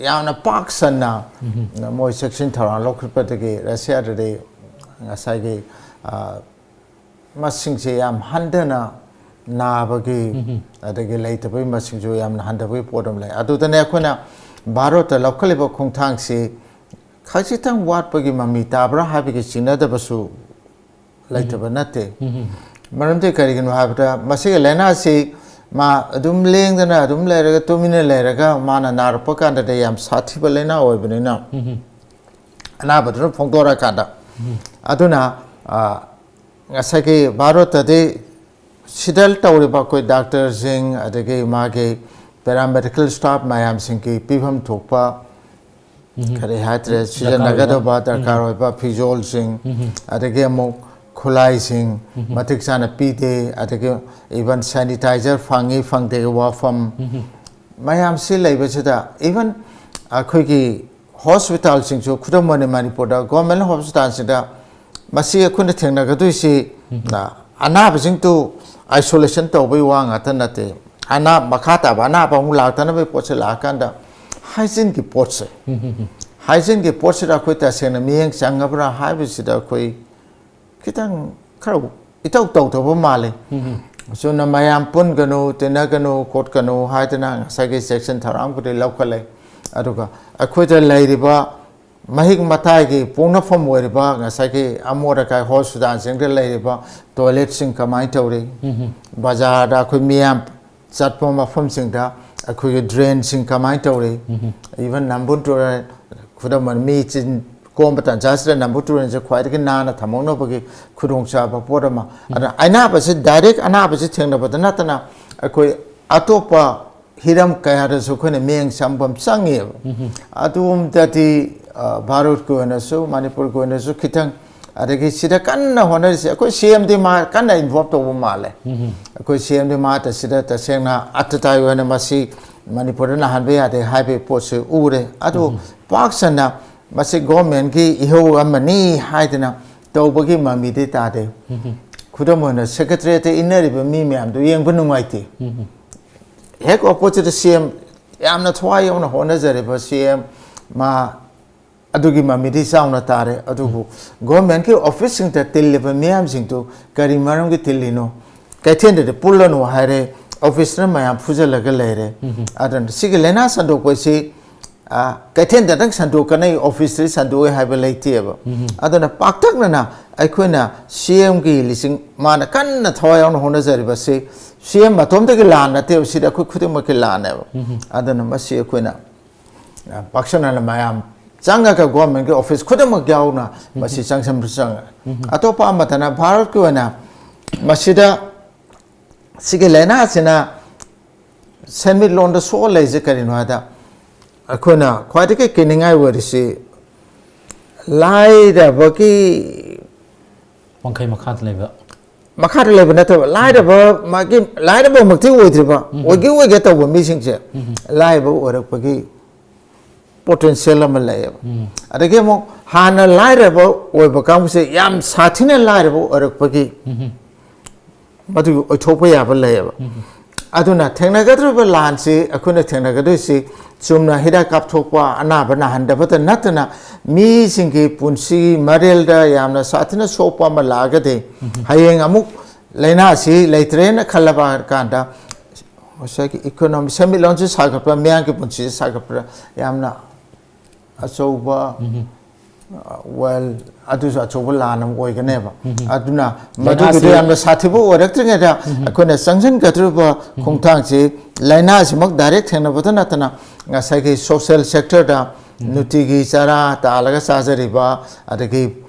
ꯌꯥꯝꯅ ꯄꯥꯛ ꯁꯟꯅ ꯃꯣꯏ ꯆꯦꯛꯁꯤꯟ ꯊꯧꯔꯥꯡ ꯂꯧꯈꯠꯄꯗꯒꯤ ꯔꯁꯤꯌꯥꯗꯗꯤ ꯉꯁꯥꯏꯒꯤ, ꯑ, ꯃꯁꯤꯡꯁꯦ ꯌꯥꯝ ꯍꯟꯊꯅ ꯅꯥꯕꯒꯤ, ꯑꯗꯒꯤ ꯂꯩꯇꯕꯒꯤ ꯃꯁꯤꯡꯁꯨ ꯌꯥꯝꯅ ꯍꯟꯊꯕꯒꯤ ꯄꯣꯠ ꯑꯃ ꯂꯩ꯫ ꯑꯗꯨꯗꯅꯦ ꯑꯩꯈꯣꯏꯅ ꯚꯥꯔꯠꯇ ꯂꯧꯈꯠꯂꯤꯕ ꯈꯣꯡꯊꯥꯡꯁꯤ ꯈꯖꯤꯛꯇꯪ ꯋꯥꯠꯄꯒꯤ ꯃꯃꯤ ꯇꯥꯕ꯭ꯔꯥ ꯍꯥꯏꯕꯒꯤ ꯆꯤꯡꯅꯗꯕꯁꯨ ꯂꯩꯇꯕ ꯅꯠꯇꯦ꯫ ꯃꯔꯝꯗꯤ ꯀꯔꯤꯒꯤꯅꯣ ꯍꯥꯏꯕꯗ, ꯃꯁꯤꯒꯤ ꯂꯥꯏꯅꯥꯁꯤ ꯃꯥ ꯑꯗꯨꯝ ꯂꯦꯡꯗꯅ ꯑꯗꯨꯝ ꯂꯩꯔꯒ, ꯇꯨꯃꯤꯟꯅ ꯂꯩꯔꯒ, ꯃꯥꯅ ꯅꯥꯔꯛꯄ ꯀꯥꯟꯗꯗꯤ ꯌꯥꯝ ꯁꯥꯊꯤꯕ ꯂꯥꯏꯅꯥ ꯑꯣꯏꯕꯅꯤꯅ, ꯑꯅꯥꯕꯗꯨꯅ ꯐꯣꯡꯗꯣꯔꯛꯑꯀꯥꯟꯗ꯫ ꯑꯗꯨꯅ, ꯑ, ꯉꯁꯥꯏꯒꯤ ꯚꯥꯔꯠꯇꯗꯤ ꯁꯤꯗ ꯇꯧꯔꯤꯕ ꯑꯩꯈꯣꯏ ꯗꯥꯛꯇꯔꯁꯤꯡ, ꯑꯗꯒꯤ ꯃꯥꯒꯤ ꯄꯦꯔꯥꯃꯦꯗꯤꯀꯦꯜ ꯁ꯭ꯇꯥꯐ ꯃꯌꯥꯝꯁꯤꯡꯒꯤ ꯄꯤꯐꯝ ꯊꯣꯛꯄ, ꯀꯔꯤ ꯍꯥꯏꯇꯥꯔꯦ, ꯁꯤꯖꯤꯟꯅꯒꯗꯕ ꯗꯔꯀꯥꯔ ꯑꯣꯏꯕ ꯐꯤꯖꯣꯜꯁꯤꯡ, ꯑꯗꯒꯤ ꯑꯃꯨꯛ ꯈꯨꯠꯂꯥꯏꯁꯤꯡ ꯃꯇꯤꯛ ꯆꯥꯅ ꯄꯤꯗꯦ, ꯑꯗꯒꯤ even sanitizer ꯐꯪꯉꯤ ꯐꯪꯗꯦꯒꯤ ꯋꯥꯐꯝ ꯃꯌꯥꯝꯁꯤ ꯂꯩꯕꯁꯤꯗ, even ꯑꯩꯈꯣꯏꯒꯤ ꯍꯣꯁꯄꯤꯇꯥꯜꯁꯤꯡꯁꯨ, ꯈꯨꯗꯝ ꯑꯣꯏꯅ ꯃꯅꯤꯄꯨꯔꯗ ꯒꯣꯔꯃꯦꯟ ꯍꯣꯁꯄꯤꯇꯥꯜꯁꯤꯗ ꯃꯁꯤ ꯑꯩꯈꯣꯏꯅ ꯊꯦꯡꯅꯒꯗꯣꯏꯁꯤ, ꯑ, ꯑꯅꯥꯕꯁꯤꯡꯗꯨ isolation ꯇꯧꯕꯒꯤ ꯋꯥ ꯉꯥꯛꯇ ꯅꯠꯇꯦ꯫ ꯑꯅꯥ-, ꯃꯈꯥ ꯇꯥꯕ ꯑꯅꯥꯕ ꯑꯃꯨꯛ ꯂꯥꯛꯇꯅꯕꯒꯤ ꯄꯣꯠꯁꯦ ꯂꯥꯛꯑꯀꯥꯟꯗ, ꯍꯥꯏꯖꯤꯟꯒꯤ ꯄꯣꯠꯁꯦ, ꯍꯥꯏꯖꯤꯟꯒꯤ ꯄꯣꯠꯁꯤꯗ ꯑꯩꯈꯣꯏ ꯇꯁꯦꯡꯅ ꯃꯤꯠꯌꯦꯡ ꯆꯪꯉꯕ꯭ꯔꯥ ꯍꯥꯏꯕꯁꯤꯗ ꯑꯩꯈꯣꯏ ꯈꯤꯇꯪ ꯈꯔ ꯏꯇꯧ ꯇꯧꯗꯕ ꯃꯥꯜꯂꯤ꯫ ꯑꯁꯨꯝꯅ ꯃꯌꯥꯝ ꯄꯨꯟꯒꯅꯨ, ꯇꯤꯟꯅꯒꯅꯨ, ꯈꯣꯠꯀꯅꯨ ꯍꯥꯏꯗꯅ ꯉꯁꯥꯏꯒꯤ ꯆꯦꯛꯁꯤꯟ ꯊꯧꯔꯥꯡꯕꯨꯗꯤ ꯂꯧꯈꯠꯂꯦ, ꯑꯗꯨꯒ ꯑꯩꯈꯣꯏꯗ ꯂꯩꯔꯤꯕ ꯃꯍꯤꯛ ꯃꯇꯥꯏꯒꯤ ꯄꯣꯛꯅꯐꯝ ꯑꯣꯏꯔꯤꯕ ꯉꯁꯥꯏꯒꯤ ꯑꯃꯣꯠ ꯑꯀꯥꯏ ꯍꯣꯁꯄꯤꯇꯥꯜꯁꯤꯡꯗ ꯂꯩꯔꯤꯕ ꯇꯣꯏꯂꯦꯠꯁꯤꯡ ꯀꯃꯥꯏꯅ ꯇꯧꯔꯤ, ꯕꯖꯥꯔꯗ ꯑꯩꯈꯣꯏ ꯃꯤꯌꯥꯝ ꯆꯠꯄ ꯃꯐꯝꯁꯤꯡꯗ ꯑꯩꯈꯣꯏꯒꯤ ꯗ꯭ꯔꯦꯟꯁꯤꯡ ꯀꯃꯥꯏꯅ ꯇꯧꯔꯤ, even ꯅꯝꯕꯨꯜ ꯇꯨꯔꯦꯜ, ꯈꯨꯗꯝ ꯑꯣꯏꯅ ꯃꯤ ꯆꯤꯟ ꯀꯣꯝꯕ ꯇꯥꯟꯖꯥꯁꯤꯗ ꯅꯝꯕꯨꯜ ꯇꯨꯔꯦꯜꯁꯦ ꯈ꯭ꯋꯥꯏꯗꯒꯤ ꯅꯥꯟꯅ ꯊꯝꯍꯧꯅꯕꯒꯤ ꯈꯨꯗꯣꯡꯆꯥꯕ ꯄꯣꯠ ꯑꯃ꯫ ꯑꯗꯨꯅ ꯑꯅꯥꯕꯁꯤ, direct ꯑꯅꯥꯕꯁꯤ ꯊꯦꯡꯅꯕꯗ ꯅꯠꯇꯅ ꯑꯩꯈꯣꯏ ꯑꯇꯣꯞꯄ ꯍꯤꯔꯝ ꯀꯌꯥꯗꯁꯨ ꯑꯩꯈꯣꯏꯅ ꯃꯤꯠꯌꯦꯡ ꯆꯪꯕ ꯑꯃ ꯆꯪꯉꯦꯕ꯫ ꯑꯗꯨꯝꯗꯗꯤ, ꯑ, ꯚꯥꯔꯠꯀꯤ ꯑꯣꯏꯅꯁꯨ, ꯃꯅꯤꯄꯨꯔꯒꯤ ꯑꯣꯏꯅꯁꯨ ꯈꯤꯇꯪ, ꯑꯗꯒꯤ ꯁꯤꯗ ꯀꯟꯅ ꯍꯣꯠꯅꯔꯤꯁꯦ ꯑꯩꯈꯣꯏ CMꯗꯤ ꯃꯥ ꯀꯟꯅ involve ꯇꯧꯕ ꯃꯥꯜꯂꯦ꯫ ꯑꯩꯈꯣꯏ CMꯗꯤ ꯃꯥ ꯇ-, ꯁꯤꯗ ꯇꯁꯦꯡꯅ ꯑꯇꯇꯥꯏ ꯑꯣꯏꯅ ꯃꯁꯤ ꯃꯅꯤꯄꯨꯔꯗ ꯅꯥꯍꯟꯕ ꯌꯥꯗꯦ ꯍꯥꯏꯕꯒꯤ ꯄꯣꯠꯁꯤ ꯎꯔꯦ꯫ ꯑꯗꯨ ꯄꯥꯛ ꯁꯟꯅ ꯃꯁꯤ governmentꯀꯤ ꯏꯍꯧ ꯑꯃꯅꯤ ꯍꯥꯏꯗꯅ ꯇꯧꯕꯒꯤ ꯃꯃꯤꯗꯤ ꯇꯥꯗꯦ꯫ ꯈꯨꯗꯝ ꯑꯣꯏꯅ, secretariatꯇ ꯏꯟꯅꯔꯤꯕ ꯃꯤ ꯃꯌꯥꯝꯗꯨ ꯌꯦꯡꯕ ꯅꯨꯡꯉꯥꯏꯇꯦ꯫ ꯍꯦꯛ oppositeꯇ CM ꯌꯥꯝꯅ ꯊꯋꯥꯏ ꯌꯥꯎꯅ ꯍꯣꯠꯅꯖꯔꯤꯕ ꯁꯤ ꯑꯦꯝ ꯃꯥ ꯑꯗꯨꯒꯤ ꯃꯃꯤꯗꯤ ꯆꯥꯎꯅ ꯇꯥꯔꯦ꯫ ꯑꯗꯨꯕꯨ ꯒꯣꯔꯃꯦꯟꯒꯤ ꯑꯣꯐꯤꯁꯁꯤꯡꯗ ꯇꯤꯜꯂꯤꯕ ꯃꯤꯌꯥꯝꯁꯤꯡꯗꯨ ꯀꯔꯤ ꯃꯔꯝꯒꯤ ꯇꯤꯜꯂꯤꯅꯣ? ꯀꯩꯊꯦꯜꯗꯗꯤ ꯄꯨꯜꯂꯅꯨ ꯍꯥꯏꯔꯦ, ꯑꯣꯐꯤꯁꯇ ꯃꯌꯥꯝ ꯐꯨꯖꯜꯂꯒ ꯂꯩꯔꯦ꯫ ꯑꯗꯨꯅ ꯁꯤꯒꯤ ꯂꯥꯏꯅꯥ ꯁꯟꯗꯣꯛꯄꯁꯤ, ꯑ, ꯀꯩꯊꯦꯜꯗꯇꯪ ꯁꯟꯗꯣꯛꯀꯅꯤ, ꯑꯣꯐꯤꯁꯇꯗꯤ ꯁꯟꯗꯣꯛꯑꯣꯏ ꯍꯥꯏꯕ ꯂꯩꯇꯦꯕ꯫ ꯑꯗꯨꯅ ꯄꯥꯛꯇꯛꯅꯅ ꯑꯩꯈꯣꯏꯅ ꯁꯤ ꯑꯦꯝꯒꯤ ꯂꯤꯁꯤꯡ, ꯃꯥꯅ ꯀꯟꯅ ꯊꯋꯥꯏ ꯌꯥꯎꯅ ꯍꯣꯠꯅꯖꯔꯤꯕꯁꯤ ꯁꯤ ꯑꯦꯝ ꯃꯇꯣꯝꯇꯒꯤ ꯂꯥꯟ ꯅꯠꯇꯦꯕ, ꯁꯤꯗꯤ ꯑꯩꯈꯣꯏ ꯈꯨꯗꯤꯡꯃꯛꯀꯤ ꯂꯥꯟꯅꯦꯕ꯫ ꯑꯗꯨꯅ ꯃꯁꯤ ꯑꯩꯈꯣꯏꯅ, ꯑ, ꯄꯥꯛꯁꯟꯅꯅ ꯃꯌꯥꯝ ꯆꯪꯉꯒ ꯒꯣꯔꯃꯦꯟꯒꯤ ꯑꯣꯐꯤꯁ ꯈꯨꯗꯤꯡꯃꯛ ꯌꯥꯎꯅ ꯃꯁꯤ ꯆꯪꯁꯟꯕꯁꯨ ꯆꯪꯉꯦ꯫ ꯑꯇꯣꯞꯄ ꯑꯃꯠꯇꯅ ꯚꯥꯔꯠꯀꯤ ꯑꯣꯏꯅ ꯃꯁꯤꯗ ꯁꯤꯒꯤ ꯂꯥꯏꯅꯥꯁꯤꯅ ꯁꯦꯟꯃꯤꯠꯂꯣꯟꯗ ꯁꯣꯛꯍꯜꯂꯛꯏꯁꯦ ꯀꯔꯤꯅꯣ ꯍꯥꯏꯗ, ꯑꯩꯈꯣꯏꯅ ꯈ꯭ꯋꯥꯏꯗꯒꯤ ꯀꯤꯅꯤꯡꯉꯥꯏ ꯑꯣꯏꯔꯤꯁꯤ ꯂꯥꯏꯔꯕꯒꯤ ꯋꯥꯡꯈꯩ ꯃꯈꯥꯗ ꯂꯩꯕ꯫ ꯃꯈꯥꯗ ꯂꯩꯕ ꯅꯠꯇꯕ, ꯂꯥꯏꯔꯕ, ꯃꯥꯒꯤ ꯂꯥꯏꯔꯕꯃꯛꯇꯤ ꯑꯣꯏꯗ꯭ꯔꯤꯕ, ꯑꯣꯏꯒꯦ ꯑꯣꯏꯒꯦ ꯇꯧꯕ ꯃꯤꯁꯤꯡꯁꯦ ꯂꯥꯏꯔꯕ ꯑꯣꯏꯔꯛꯄꯒꯤ ꯄꯣꯇꯦꯟꯁꯤꯌꯦꯜ ꯑꯃ ꯂꯩꯌꯦꯕ꯫ ꯑꯗꯒꯤ ꯑꯃꯨꯛ ꯍꯥꯟꯅ ꯂꯥꯏꯔꯕ ꯑꯣꯏꯕ ꯀꯥꯡꯕꯨꯁꯦ ꯌꯥꯝ ꯁꯥꯊꯤꯅ ꯂꯥꯏꯔꯕ ꯑꯣꯏꯔꯛꯄꯒꯤ ꯃꯗꯨꯒꯤ ꯑꯣꯏꯊꯣꯛꯄ ꯌꯥꯕ ꯂꯩꯌꯦꯕ꯫ ꯑꯗꯨꯅ ꯊꯦꯡꯅꯒꯗꯧꯔꯤꯕ ꯂꯥꯟꯁꯤ, ꯑꯩꯈꯣꯏꯅ ꯊꯦꯡꯅꯒꯗꯣꯏꯁꯤ ꯆꯨꯝꯅ ꯍꯤꯗꯥꯛ ꯀꯥꯞꯊꯣꯛꯄ, ꯑꯅꯥꯕ ꯅꯥꯍꯟꯗꯕꯇ ꯅꯠꯇꯅ ꯃꯤꯁꯤꯡꯒꯤ ꯄꯨꯟꯁꯤ ꯃꯔꯦꯜꯗ ꯌꯥꯝꯅ ꯁꯥꯊꯤꯅ ꯁꯣꯛꯄ ꯑꯃ ꯂꯥꯛꯑꯒꯗꯤ, ꯍꯌꯦꯡ ꯑꯃꯨꯛ ꯂꯥꯏꯅꯥꯁꯤ ꯂꯩꯇ꯭ꯔꯦꯅ ꯈꯜꯂꯕ ꯀꯥꯟꯗ ꯉꯁꯥꯏꯒꯤ ꯏꯀꯣꯅꯣꯃꯤ, ꯁꯦꯟꯃꯤꯠꯂꯣꯟꯁꯤ ꯁꯥꯒꯠꯄ, ꯃꯤꯌꯥꯝꯒꯤ ꯄꯨꯟꯁꯤꯁꯤ ꯁꯥꯒꯠꯄꯗ ꯌꯥꯝꯅ ꯑꯆꯧꯕ, ꯑ, ꯋꯦꯜ, ꯑꯗꯨꯁꯨ ꯑꯆꯧꯕ ꯂꯥꯟ ꯑꯃ ꯑꯣꯏꯒꯅꯦꯕ꯫ ꯑꯗꯨꯅ ꯃꯗꯨꯒꯤꯗꯣ ꯂꯥꯏꯅꯥꯁꯤ ꯌꯥꯝꯅ ꯁꯥꯊꯤꯕ ꯑꯣꯏꯔꯛꯇ꯭ꯔꯤꯉꯩꯗ ꯑꯩꯈꯣꯏꯅ ꯆꯪꯁꯤꯟꯒꯗꯧꯔꯤꯕ ꯈꯣꯡꯊꯥꯡꯁꯤ ꯂꯥꯏꯅꯥꯁꯤꯃꯛ ꯗꯥꯏꯔꯦꯛ ꯊꯦꯡꯅꯕꯗ ꯅꯠꯇꯅ ꯉꯁꯥꯏꯒꯤ ꯁꯣꯁꯦꯜ ꯁꯦꯛꯇꯔꯗ ꯅꯨꯡꯇꯤꯒꯤ ꯆꯔꯥ ꯇꯥꯜꯂꯒ ꯆꯥꯖꯔꯤꯕ, ꯑꯗꯒꯤ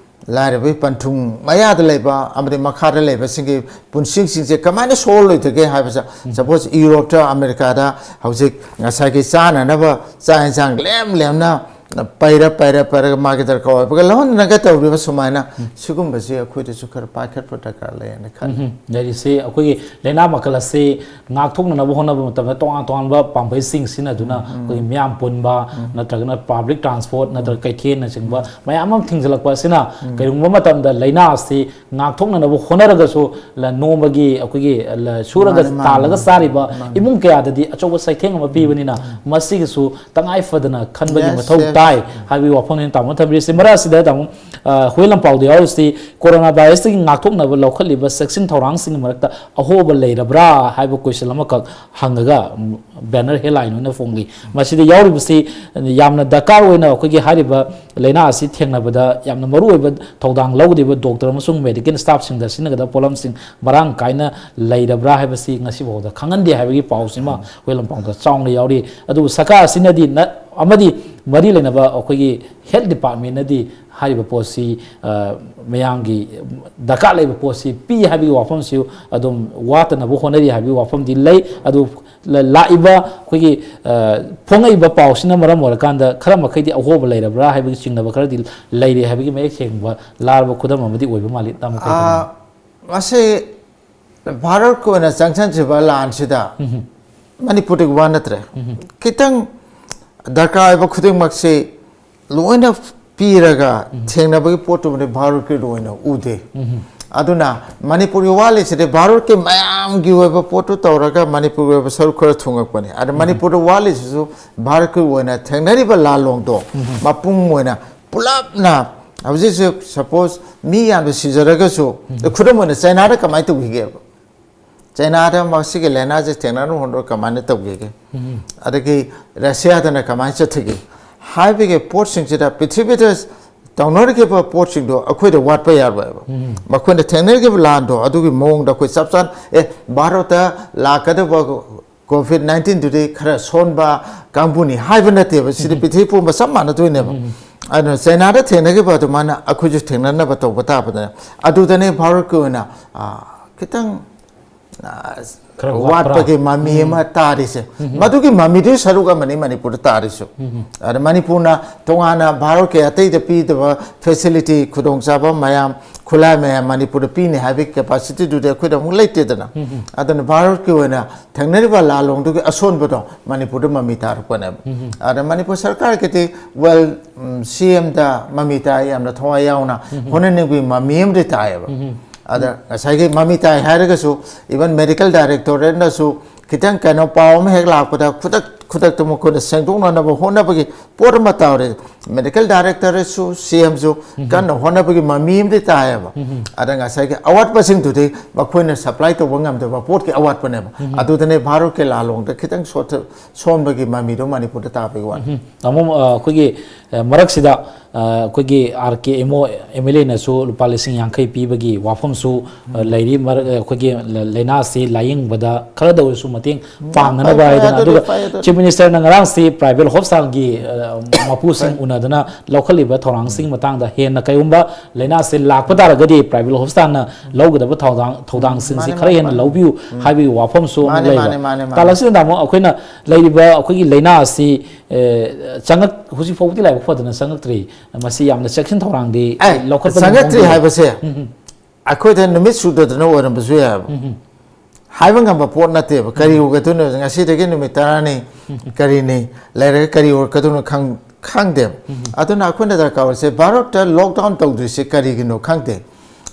ꯂꯥꯏꯔꯕꯒꯤ ꯄꯟꯊꯨꯡ ꯃꯌꯥꯗ ꯂꯩꯕ ꯑꯃꯗꯤ ꯃꯈꯥꯗ ꯂꯩꯕꯁꯤꯡꯒꯤ ꯄꯨꯟꯁꯤꯁꯤꯡꯁꯦ ꯀꯃꯥꯏꯅ ꯁꯣꯛꯍꯜꯂꯣꯏꯗꯒꯦ ꯍꯥꯏꯕꯁꯦ, ꯁꯄꯣꯁ ꯏꯌꯨꯔꯣꯞꯇ, ꯑꯃꯦꯔꯤꯀꯥꯗ ꯍꯧꯖꯤꯛ ꯉꯁꯥꯏꯒꯤ ꯆꯥꯅꯅꯕ ꯆꯥꯛ ꯌꯦꯟꯁꯥꯡ ꯂꯦꯝ ꯂꯦꯝꯅ ꯄꯩꯔ ꯄꯩꯔ ꯄꯩꯔꯒ ꯃꯥꯒꯤ ꯗꯔꯀꯥꯔ ꯑꯣꯏꯕꯒ ꯂꯧꯍꯟꯅꯒ ꯇꯧꯔꯤꯕ ꯁꯨꯃꯥꯏꯅ ꯁꯤꯒꯨꯝꯕꯁꯤ ꯑꯩꯈꯣꯏꯗꯁꯨ ꯈꯔ ꯄꯥꯏꯈꯠꯄ ꯗꯔꯀꯥꯔ ꯂꯩꯌꯦꯅ ꯈꯜꯂꯤ꯫ ꯎꯝ, ꯂꯩꯔꯤꯁꯤ ꯑꯩꯈꯣꯏꯒꯤ ꯂꯥꯏꯅꯥ ꯃꯈꯜ ꯑꯁꯤ ꯉꯥꯛꯊꯣꯛꯅꯅꯕ ꯍꯣꯠꯅꯕ ꯃꯇꯝꯗ ꯇꯣꯉꯥꯟ ꯇꯣꯉꯥꯟꯕ ꯄꯥꯝꯕꯩꯁꯤꯡ ꯁꯤꯖꯤꯟꯅꯗꯨꯅ ꯑꯩꯈꯣꯏꯒꯤ ꯃꯤꯌꯥꯝ ꯄꯨꯟꯕ ꯅꯠꯇ꯭ꯔꯒꯅ ꯄꯕ꯭ꯂꯤꯛ ꯇ꯭ꯔꯥꯟꯁꯄꯣꯔꯠ ꯅꯠꯇ꯭ꯔꯒ ꯀꯩꯊꯦꯜꯅꯆꯤꯡꯕ ꯃꯌꯥꯝ ꯑꯃ ꯊꯤꯡꯖꯤꯜꯂꯛꯄ ꯑꯁꯤꯅ ꯀꯔꯤꯒꯨꯝꯕ ꯃꯇꯝꯗ ꯂꯥꯏꯅꯥ ꯑꯁꯤ ꯉꯥꯛꯊꯣꯛꯅꯅꯕ ꯍꯣꯠꯅꯔꯒꯁꯨ ꯂ-, ꯅꯣꯡꯃꯒꯤ ꯑꯩꯈꯣꯏꯒꯤ ꯂ-, ꯁꯨꯔꯒ ꯃꯥꯅꯤ, ꯃꯥꯅꯤ, ꯇꯥꯜꯂꯒ ꯃꯥꯅꯤ꯫ ꯆꯥꯔꯤꯕ ꯃꯥꯅꯤ꯫ ꯏꯃꯨꯡ ꯀꯌꯥꯗꯗꯤ ꯑꯆꯧꯕ ꯆꯩꯊꯦꯡ ꯑꯃ ꯄꯤꯕꯅꯤꯅ ꯃꯁꯤꯒꯤꯁꯨ ꯇꯉꯥꯏ ꯐꯗꯅ ꯈꯟꯕꯒꯤ Yes, ꯃꯊꯧ yes. ꯇꯥꯏ ꯍꯥꯏꯕꯒꯤ ꯋꯥꯐꯝꯅꯤ ꯇꯥꯃꯣ ꯊꯝꯕꯤꯔꯤꯁꯤ꯫ ꯃꯔꯛ ꯑꯁꯤꯗ ꯇꯥꯃꯣ, ꯑ, ꯍꯨꯏ ꯂꯝꯄꯥꯎꯗ ꯌꯥꯎꯔꯤꯁꯤ ꯀꯣꯔꯣꯅꯥ ꯚꯥꯏꯔꯁꯇꯒꯤ ꯉꯥꯛꯊꯣꯛꯅꯕ ꯂꯧꯈꯠꯂꯤꯕ ꯆꯦꯛꯁꯤꯟ ꯊꯧꯔꯥꯡꯁꯤꯡꯒꯤ ꯃꯔꯛꯇ ꯑꯍꯣꯕ ꯂꯩꯔꯕ꯭ꯔꯥ ꯍꯥꯏꯕ ꯀꯣꯏꯁꯟ ꯑꯃꯈꯛ ꯍꯪꯉꯒ, ꯎꯝ, ꯕꯦꯅꯔ ꯍꯦꯗꯂꯥꯏꯟ ꯑꯣꯏꯅ ꯐꯣꯡꯂꯤ꯫ ꯃꯁꯤꯗ ꯌꯥꯎꯔꯤꯕꯁꯤ ꯌꯥꯝꯅ ꯗꯔꯀꯥꯔ ꯑꯣꯏꯅ ꯑꯩꯈꯣꯏꯒꯤ ꯍꯥꯏꯔꯤꯕ ꯂꯥꯏꯅꯥ ꯑꯁꯤ ꯊꯦꯡꯅꯕꯗ ꯌꯥꯝꯅ ꯃꯔꯨꯑꯣꯏꯕ ꯊꯧꯗꯥꯡ ꯂꯧꯒꯗꯧꯔꯤꯕ ꯗꯣꯛꯇꯔ ꯑꯃꯁꯨꯡ ꯃꯦꯗꯤꯀꯦꯜ ꯁ꯭ꯇꯥꯐꯁꯤꯡꯗ ꯁꯤꯖꯤꯟꯅꯒꯗꯕ ꯄꯣꯠꯂꯝꯁꯤꯡ ꯃꯔꯥꯡ ꯀꯥꯏꯅ ꯂꯩꯔꯕ꯭ꯔꯥ ꯍꯥꯏꯕꯁꯤ ꯉꯁꯤꯐꯥꯎꯗ ꯈꯪꯍꯟꯗꯦ ꯍꯥꯏꯕꯒꯤ ꯄꯥꯎꯁꯤꯃ ꯑꯩꯈꯣꯏ ꯂꯝꯄꯥꯛꯇ ꯆꯥꯎꯅ ꯌꯥꯎꯔꯤ꯫ ꯑꯗꯨꯕꯨ ꯁꯔꯀꯥꯔ ꯑꯁꯤꯅꯗꯤ ꯅ-, ꯑꯃꯗꯤ ꯃꯔꯤ ꯂꯩꯅꯕ ꯑꯩꯈꯣꯏꯒꯤ ꯍꯦꯜꯊ ꯗꯤꯄꯥꯔꯠꯃꯦꯟꯅꯗꯤ ꯍꯥꯏꯔꯤꯕ ꯄꯣꯠꯁꯤ, ꯑ, ꯃꯌꯥꯝꯒꯤ ꯗꯔꯀꯥꯔ ꯂꯩꯕ ꯄꯣꯠꯁꯤ ꯄꯤ ꯍꯥꯏꯕꯒꯤ ꯋꯥꯐꯝꯁꯤꯁꯨ ꯑꯗꯨꯝ ꯋꯥꯠꯇꯅꯕ ꯍꯣꯠꯅꯔꯤ ꯍꯥꯏꯕꯒꯤ ꯋꯥꯐꯝꯗꯤ ꯂꯩ꯫ ꯑꯗꯨ ꯂ-, ꯂꯥꯛꯏꯕ ꯑꯩꯈꯣꯏꯒꯤ, ꯑ, ꯐꯣꯡꯉꯛꯏꯕ ꯄꯥꯎꯁꯤꯅ ꯃꯔꯝ ꯑꯣꯏꯔꯀꯥꯟꯗ ꯈꯔ ꯃꯈꯩꯗꯤ ꯑꯍꯣꯕ ꯂꯩꯔꯕ꯭ꯔꯥ ꯍꯥꯏꯕꯒꯤ ꯆꯤꯡꯅꯕ ꯈꯔꯗꯤ ꯂꯩꯔꯤ ꯍꯥꯏꯕꯒꯤ ꯃꯌꯦꯛ ꯁꯦꯡꯕ ꯂꯥꯔꯕ ꯈꯨꯗꯝ ꯑꯃꯗꯤ ꯑꯣꯏꯕ ꯃꯥꯜꯂꯤ꯫ ꯇꯥꯃꯣ ꯀꯔꯤ ꯈꯜꯂꯤ? ꯃꯁꯤ ꯚꯥꯔꯠꯀꯤ ꯑꯣꯏꯅ ꯆꯪꯁꯤꯟꯈꯤꯕ ꯂꯥꯟꯁꯤꯗ ꯃꯅꯤꯄꯨꯔꯗꯒꯤ ꯋꯥ ꯅꯠꯇ꯭ꯔꯦ꯫ ꯈꯤꯇꯪ ꯗꯔꯀꯥꯔ ꯑꯣꯏꯕ ꯈꯨꯗꯤꯡꯃꯛꯁꯤ ꯂꯣꯏꯅ ꯄꯤꯔꯒ ꯊꯦꯡꯅꯕꯒꯤ ꯄꯣꯠꯇꯨꯃꯗꯤ ꯚꯥꯔꯠꯀꯤ ꯑꯣꯏꯅ ꯎꯗꯦ꯫ ꯑꯗꯨꯅ ꯃꯅꯤꯄꯨꯔꯒꯤ ꯋꯥꯠꯂꯤꯁꯤꯗꯤ ꯚꯥꯔꯠꯀꯤ ꯃꯌꯥꯝꯒꯤ ꯑꯣꯏꯕ ꯄꯣꯠꯇꯨ ꯇꯧꯔꯒ ꯃꯅꯤꯄꯨꯔꯒꯤ ꯑꯣꯏꯕ ꯁꯔꯨꯛ ꯈꯔ ꯊꯨꯡꯉꯛꯄꯅꯤ꯫ ꯑꯗ ꯃꯅꯤꯄꯨꯔꯗ ꯋꯥꯠꯂꯤꯁꯤꯁꯨ ꯚꯥꯔꯠꯀꯤ ꯑꯣꯏꯅ ꯊꯦꯡꯅꯔꯤꯕ ꯂꯥꯟꯂꯣꯡꯗꯣ ꯃꯄꯨꯡ ꯑꯣꯏꯅ ꯄꯨꯂꯞꯅ ꯍꯧꯖꯤꯛꯁꯦ ꯁꯄꯣꯁ ꯃꯤ ꯌꯥꯝꯅ ꯁꯤꯖꯔꯒꯁꯨ, ꯈꯨꯗꯝ ꯑꯣꯏꯅ ꯆꯩꯅꯥꯗ ꯀꯃꯥꯏꯅ ꯇꯧꯈꯤꯒꯦꯕ? ꯆꯩꯅꯥꯗ ꯃꯁꯤꯒꯤ ꯂꯥꯏꯅꯥꯁꯦ ꯊꯦꯡꯅꯅꯕ ꯍꯣꯠꯅꯕ ꯀꯃꯥꯏꯅ ꯇꯧꯈꯤꯒꯦ? ꯑꯗꯒꯤ ꯔꯁꯤꯌꯥꯗꯅ ꯀꯃꯥꯏꯅ ꯆꯠꯊꯒꯦ? ꯍꯥꯏꯕꯒꯤ ꯄꯣꯠꯁꯤꯡꯁꯤꯗ ꯄ꯭ꯔꯤꯊꯤꯕꯤꯗ ꯇꯧꯅꯔꯤꯕ ꯄꯣꯠꯁꯤꯡꯗꯣ ꯑꯩꯈꯣꯏꯗ ꯋꯥꯠꯄ ꯌꯥꯔꯣꯏꯕ꯫ ꯃꯈꯣꯏꯅ ꯊꯦꯡꯅꯔꯤꯕ ꯂꯥꯟꯗꯣ ꯑꯗꯨꯒꯤ ꯃꯑꯣꯡꯗ ꯑꯩꯈꯣꯏ ꯆꯞ ꯆꯥꯅ, ꯑꯦ, ꯚꯥꯔꯠꯇ ꯂꯥꯛꯀꯗꯕ ꯀꯣꯚꯤꯗ ꯅꯥꯏꯟꯇꯤꯟꯗꯨꯗꯤ ꯈꯔ ꯁꯣꯟꯕ ꯀꯥꯡꯕꯨꯅꯤ ꯍꯥꯏꯕ ꯅꯠꯇꯦꯕ꯫ ꯁꯤꯗꯤ ꯄ꯭ꯔꯤꯊꯤꯕꯤ ꯄꯨꯝꯕ ꯆꯞ ꯃꯥꯟꯅꯗꯣꯏꯅꯦꯕ꯫ ꯑꯗꯨꯅ ꯆꯩꯅꯥꯗ ꯊꯦꯡꯅꯈꯤꯕ ꯑꯗꯨꯃꯥꯏꯅ ꯑꯩꯈꯣꯏꯁꯨ ꯊꯦꯡꯅꯅꯕ ꯇꯧꯕ ꯇꯥꯕꯅꯦ꯫ ꯑꯗꯨꯗꯅꯦ ꯚꯥꯔꯠꯀꯤ ꯑꯣꯏꯅ, ꯑ, ꯈꯤꯇꯪ, ꯑ, ꯈꯔ ꯋꯥꯠꯄ꯭ꯔꯥ? ꯋꯥꯠꯄꯒꯤ ꯃꯃꯤ ꯎꯝ꯫ ꯑꯃ ꯇꯥꯔꯤꯁꯦ꯫ ꯎꯝ꯫ ꯃꯗꯨꯒꯤ ꯃꯃꯤꯗꯨꯒꯤ ꯁꯔꯨꯛ ꯑꯃꯅꯤ ꯃꯅꯤꯄꯨꯔꯗ ꯇꯥꯔꯤꯁꯨ꯫ ꯎꯝ꯫ ꯑꯗ ꯃꯅꯤꯄꯨꯔꯅ ꯇꯣꯉꯥꯟꯅ ꯚꯥꯔꯠꯀꯤ ꯑꯇꯩꯗ ꯄꯤꯗꯕ facility, ꯈꯨꯗꯣꯡꯆꯥꯕ ꯃꯌꯥꯝ, ꯈꯨꯠꯂꯥꯏ ꯃꯌꯥꯝ ꯃꯅꯤꯄꯨꯔꯗ ꯄꯤꯅꯤ ꯍꯥꯏꯕꯒꯤ capacityꯗꯨꯗꯤ ꯑꯩꯈꯣꯏꯗ ꯑꯃꯨꯛ ꯂꯩꯇꯦꯗꯅ꯫ ꯎꯝ꯫ ꯑꯗꯨꯅ ꯚꯥꯔꯠꯀꯤ ꯑꯣꯏꯅ ꯊꯦꯡꯅꯔꯤꯕ ꯂꯥꯂꯣꯡꯗꯨꯒꯤ ꯑꯁꯣꯟꯕꯗꯣ ꯃꯅꯤꯄꯨꯔꯗ ꯃꯃꯤ ꯇꯥꯔꯛꯄꯅꯦꯕ꯫ ꯎꯝ꯫ ꯑꯗ ꯃꯅꯤꯄꯨꯔ ꯁꯔꯀꯥꯔꯒꯤꯗꯤ, well, ꯎꯝ, CMꯗ ꯃꯃꯤ ꯇꯥꯏ, ꯌꯥꯝꯅ ꯊꯋꯥꯏ ꯌꯥꯎꯅ ꯎꯝ꯫ ꯍꯣꯠꯅꯅꯤꯡꯕꯒꯤ ꯃꯃꯤ ꯑꯃꯗꯤ ꯇꯥꯏꯌꯦꯕ꯫ ꯎꯝ꯫ ꯑꯗ ꯉꯁꯥꯏꯒꯤ ꯃꯃꯤ ꯇꯥꯏ ꯍꯥꯏꯔꯒꯁꯨ, even medical directorateꯅꯁꯨ ꯈꯤꯇꯪ ꯀꯩꯅꯣ ꯄꯥꯎ ꯑꯃ ꯍꯦꯛ ꯂꯥꯛꯄꯗ ꯈꯨꯗꯛ ꯈꯨꯗꯛꯇ ꯃꯈꯣꯏꯅ ꯁꯦꯡꯗꯣꯛꯅꯅꯕ ꯍꯣꯠꯅꯕꯒꯤ ꯄꯣꯠ ꯑꯃ ꯇꯧꯔꯦ꯫ Medical directorateꯁꯨ, CMꯁꯨ ꯎꯝ꯫ ꯀꯟꯅ ꯍꯣꯠꯅꯕꯒꯤ ꯃꯃꯤ ꯑꯃꯗꯤ ꯇꯥꯏꯌꯦꯕ꯫ ꯎꯝ꯫ ꯑꯗ ꯉꯁꯥꯏꯒꯤ ꯑꯋꯥꯠꯄꯁꯤꯡꯗꯨꯗꯤ ꯃꯈꯣꯏꯅ supply ꯇꯧꯕ ꯉꯝꯗꯕ ꯄꯣꯠꯀꯤ ꯑꯋꯥꯠꯄꯅꯦꯕ꯫ ꯎꯝ꯫ ꯑꯗꯨꯗꯅꯦ ꯚꯥꯔꯠꯀꯤ ꯂꯥꯂꯣꯡꯗ ꯈꯤꯇꯪ ꯁꯣꯠꯊ-, ꯁꯣꯟꯕꯒꯤ ꯃꯃꯤꯗꯣ ꯃꯅꯤꯄꯨꯔꯗ ꯇꯥꯕꯒꯤ ꯋꯥꯅꯤ꯫ ꯎꯝ꯫ ꯇꯥꯃꯣ, ꯑ, ꯑꯩꯈꯣꯏꯒꯤ, ꯑ, ꯃꯔꯛꯁꯤꯗ, ꯑ, ꯑꯩꯈꯣꯏꯒꯤ RKMO MLAꯅꯁꯨ ꯂꯨꯄꯥ ꯂꯤꯁꯤꯡ ꯌꯥꯡꯈꯩ ꯄꯤꯕꯒꯤ ꯋꯥꯐꯝꯁꯨ, ꯑ, ꯎꯝ꯫ ꯂꯩꯔꯤ꯫ ꯃꯔꯛ-, ꯑ, ꯑꯩꯈꯣꯏꯒꯤ ꯂ-, ꯂꯥꯏꯅꯥꯁꯤ ꯂꯥꯏꯌꯦꯡꯕꯗ ꯈꯔꯗ ꯑꯣꯏꯔꯁꯨ ꯃꯇꯦꯡ ꯎꯝ, ꯄꯥꯡꯅꯅꯕ ꯐꯩ, ꯐꯩ, ꯍꯥꯏꯗꯅ꯫ ꯑꯗꯨꯗꯤ ꯑꯗꯨꯒ ꯐꯩ, ꯑꯗꯨꯗꯤ꯫ Chief Ministerꯅ ꯉꯔꯥꯡꯁꯤ private hospitalꯒꯤ, ꯑ, ꯃꯄꯨꯁꯤꯡ ꯐꯩ꯫ ꯎꯅꯗꯅ ꯂꯧꯈꯠꯂꯤꯕ ꯊꯧꯔꯥꯡꯁꯤꯡ ꯎꯝ꯫ ꯃꯇꯥꯡꯗ ꯍꯦꯟꯅ ꯀꯩꯒꯨꯝꯕ ꯂꯥꯏꯅꯥꯁꯤ ꯂꯥꯛꯄ ꯇꯥꯔꯒꯗꯤ private hospitalꯅ ꯂꯧꯒꯗꯕ ꯊꯧꯗꯥꯡ, ꯊꯧꯗꯥꯡꯁꯤꯡꯁꯤ ꯃꯥꯅꯦ, ꯈꯔ ꯃꯥꯅꯦ, ꯍꯦꯟꯅ ꯃꯥꯅꯦ꯫ ꯂꯧꯕꯤꯌꯨ ꯎꯝ꯫ ꯍꯥꯏꯕꯒꯤ ꯋꯥꯐꯝꯁꯨ ꯑꯃꯨꯛ ꯃꯥꯅꯦ, ꯂꯩꯕ꯫ ꯃꯥꯅꯦ, ꯃꯥꯅꯦ, ꯃꯥꯅꯦ꯫ ꯇꯥꯂꯛꯁꯤꯗ ꯑꯃꯨꯛ ꯑꯩꯈꯣꯏꯅ ꯂꯩꯔꯤꯕ ꯑꯩꯈꯣꯏꯒꯤ ꯂꯥꯏꯅꯥ ꯑꯁꯤ, ꯑꯦ, ꯆꯪꯉꯛ-, ꯍꯧꯖꯤꯛ ꯐꯥꯎꯕꯗꯤ ꯂꯥꯏꯕꯛ ꯐꯗꯅ ꯆꯪꯉꯛꯇ꯭ꯔꯤ꯫ ꯃꯁꯤ ꯌꯥꯝꯅ ꯆꯦꯛꯁꯤꯟ ꯊꯧꯔꯥꯡꯗꯤ ꯑꯦ, ꯂꯧꯈꯠꯄꯒꯤ ꯆꯪꯉꯛꯇ꯭ꯔꯤ ꯃꯑꯣꯡꯗ ꯂꯩ꯫ ꯍꯥꯏꯕꯁꯦ ꯎꯝ, ꯎꯝ꯫ ꯑꯩꯈꯣꯏꯗ ꯅꯨꯃꯤꯠ ꯁꯨꯗꯗꯅ ꯑꯣꯏꯔꯝꯕꯁꯨ ꯌꯥꯏꯑꯕ꯫ ꯎꯝ, ꯎꯝ꯫ ꯍꯥꯏꯕ ꯉꯝꯕ ꯄꯣꯠ ꯅꯠꯇꯦꯕ꯫ ꯀꯔꯤ ꯎꯝ꯫ ꯑꯣꯏꯒꯗꯣꯏꯅꯣ? ꯉꯁꯤꯗꯒꯤ ꯅꯨꯃꯤꯠ ꯇꯔꯥꯅꯤ, ꯎꯝ, ꯎꯝ꯫ ꯀꯔꯤꯅꯤ ꯂꯩꯔꯒ ꯀꯔꯤ ꯑꯣꯏꯔꯛꯀꯗꯣꯏꯅꯣ ꯈꯪ-, ꯈꯪꯗꯦꯕ꯫ ꯎꯝ, ꯎꯝ꯫ ꯑꯗꯨꯅ ꯑꯩꯈꯣꯏꯅ ꯗꯔꯀꯥꯔ ꯑꯣꯏꯔꯤꯁꯦ, ꯚꯥꯔꯠꯇ lockdown ꯇꯧꯗ꯭ꯔꯤꯁꯦ ꯀꯔꯤꯒꯤꯅꯣ ꯈꯪꯗꯦ꯫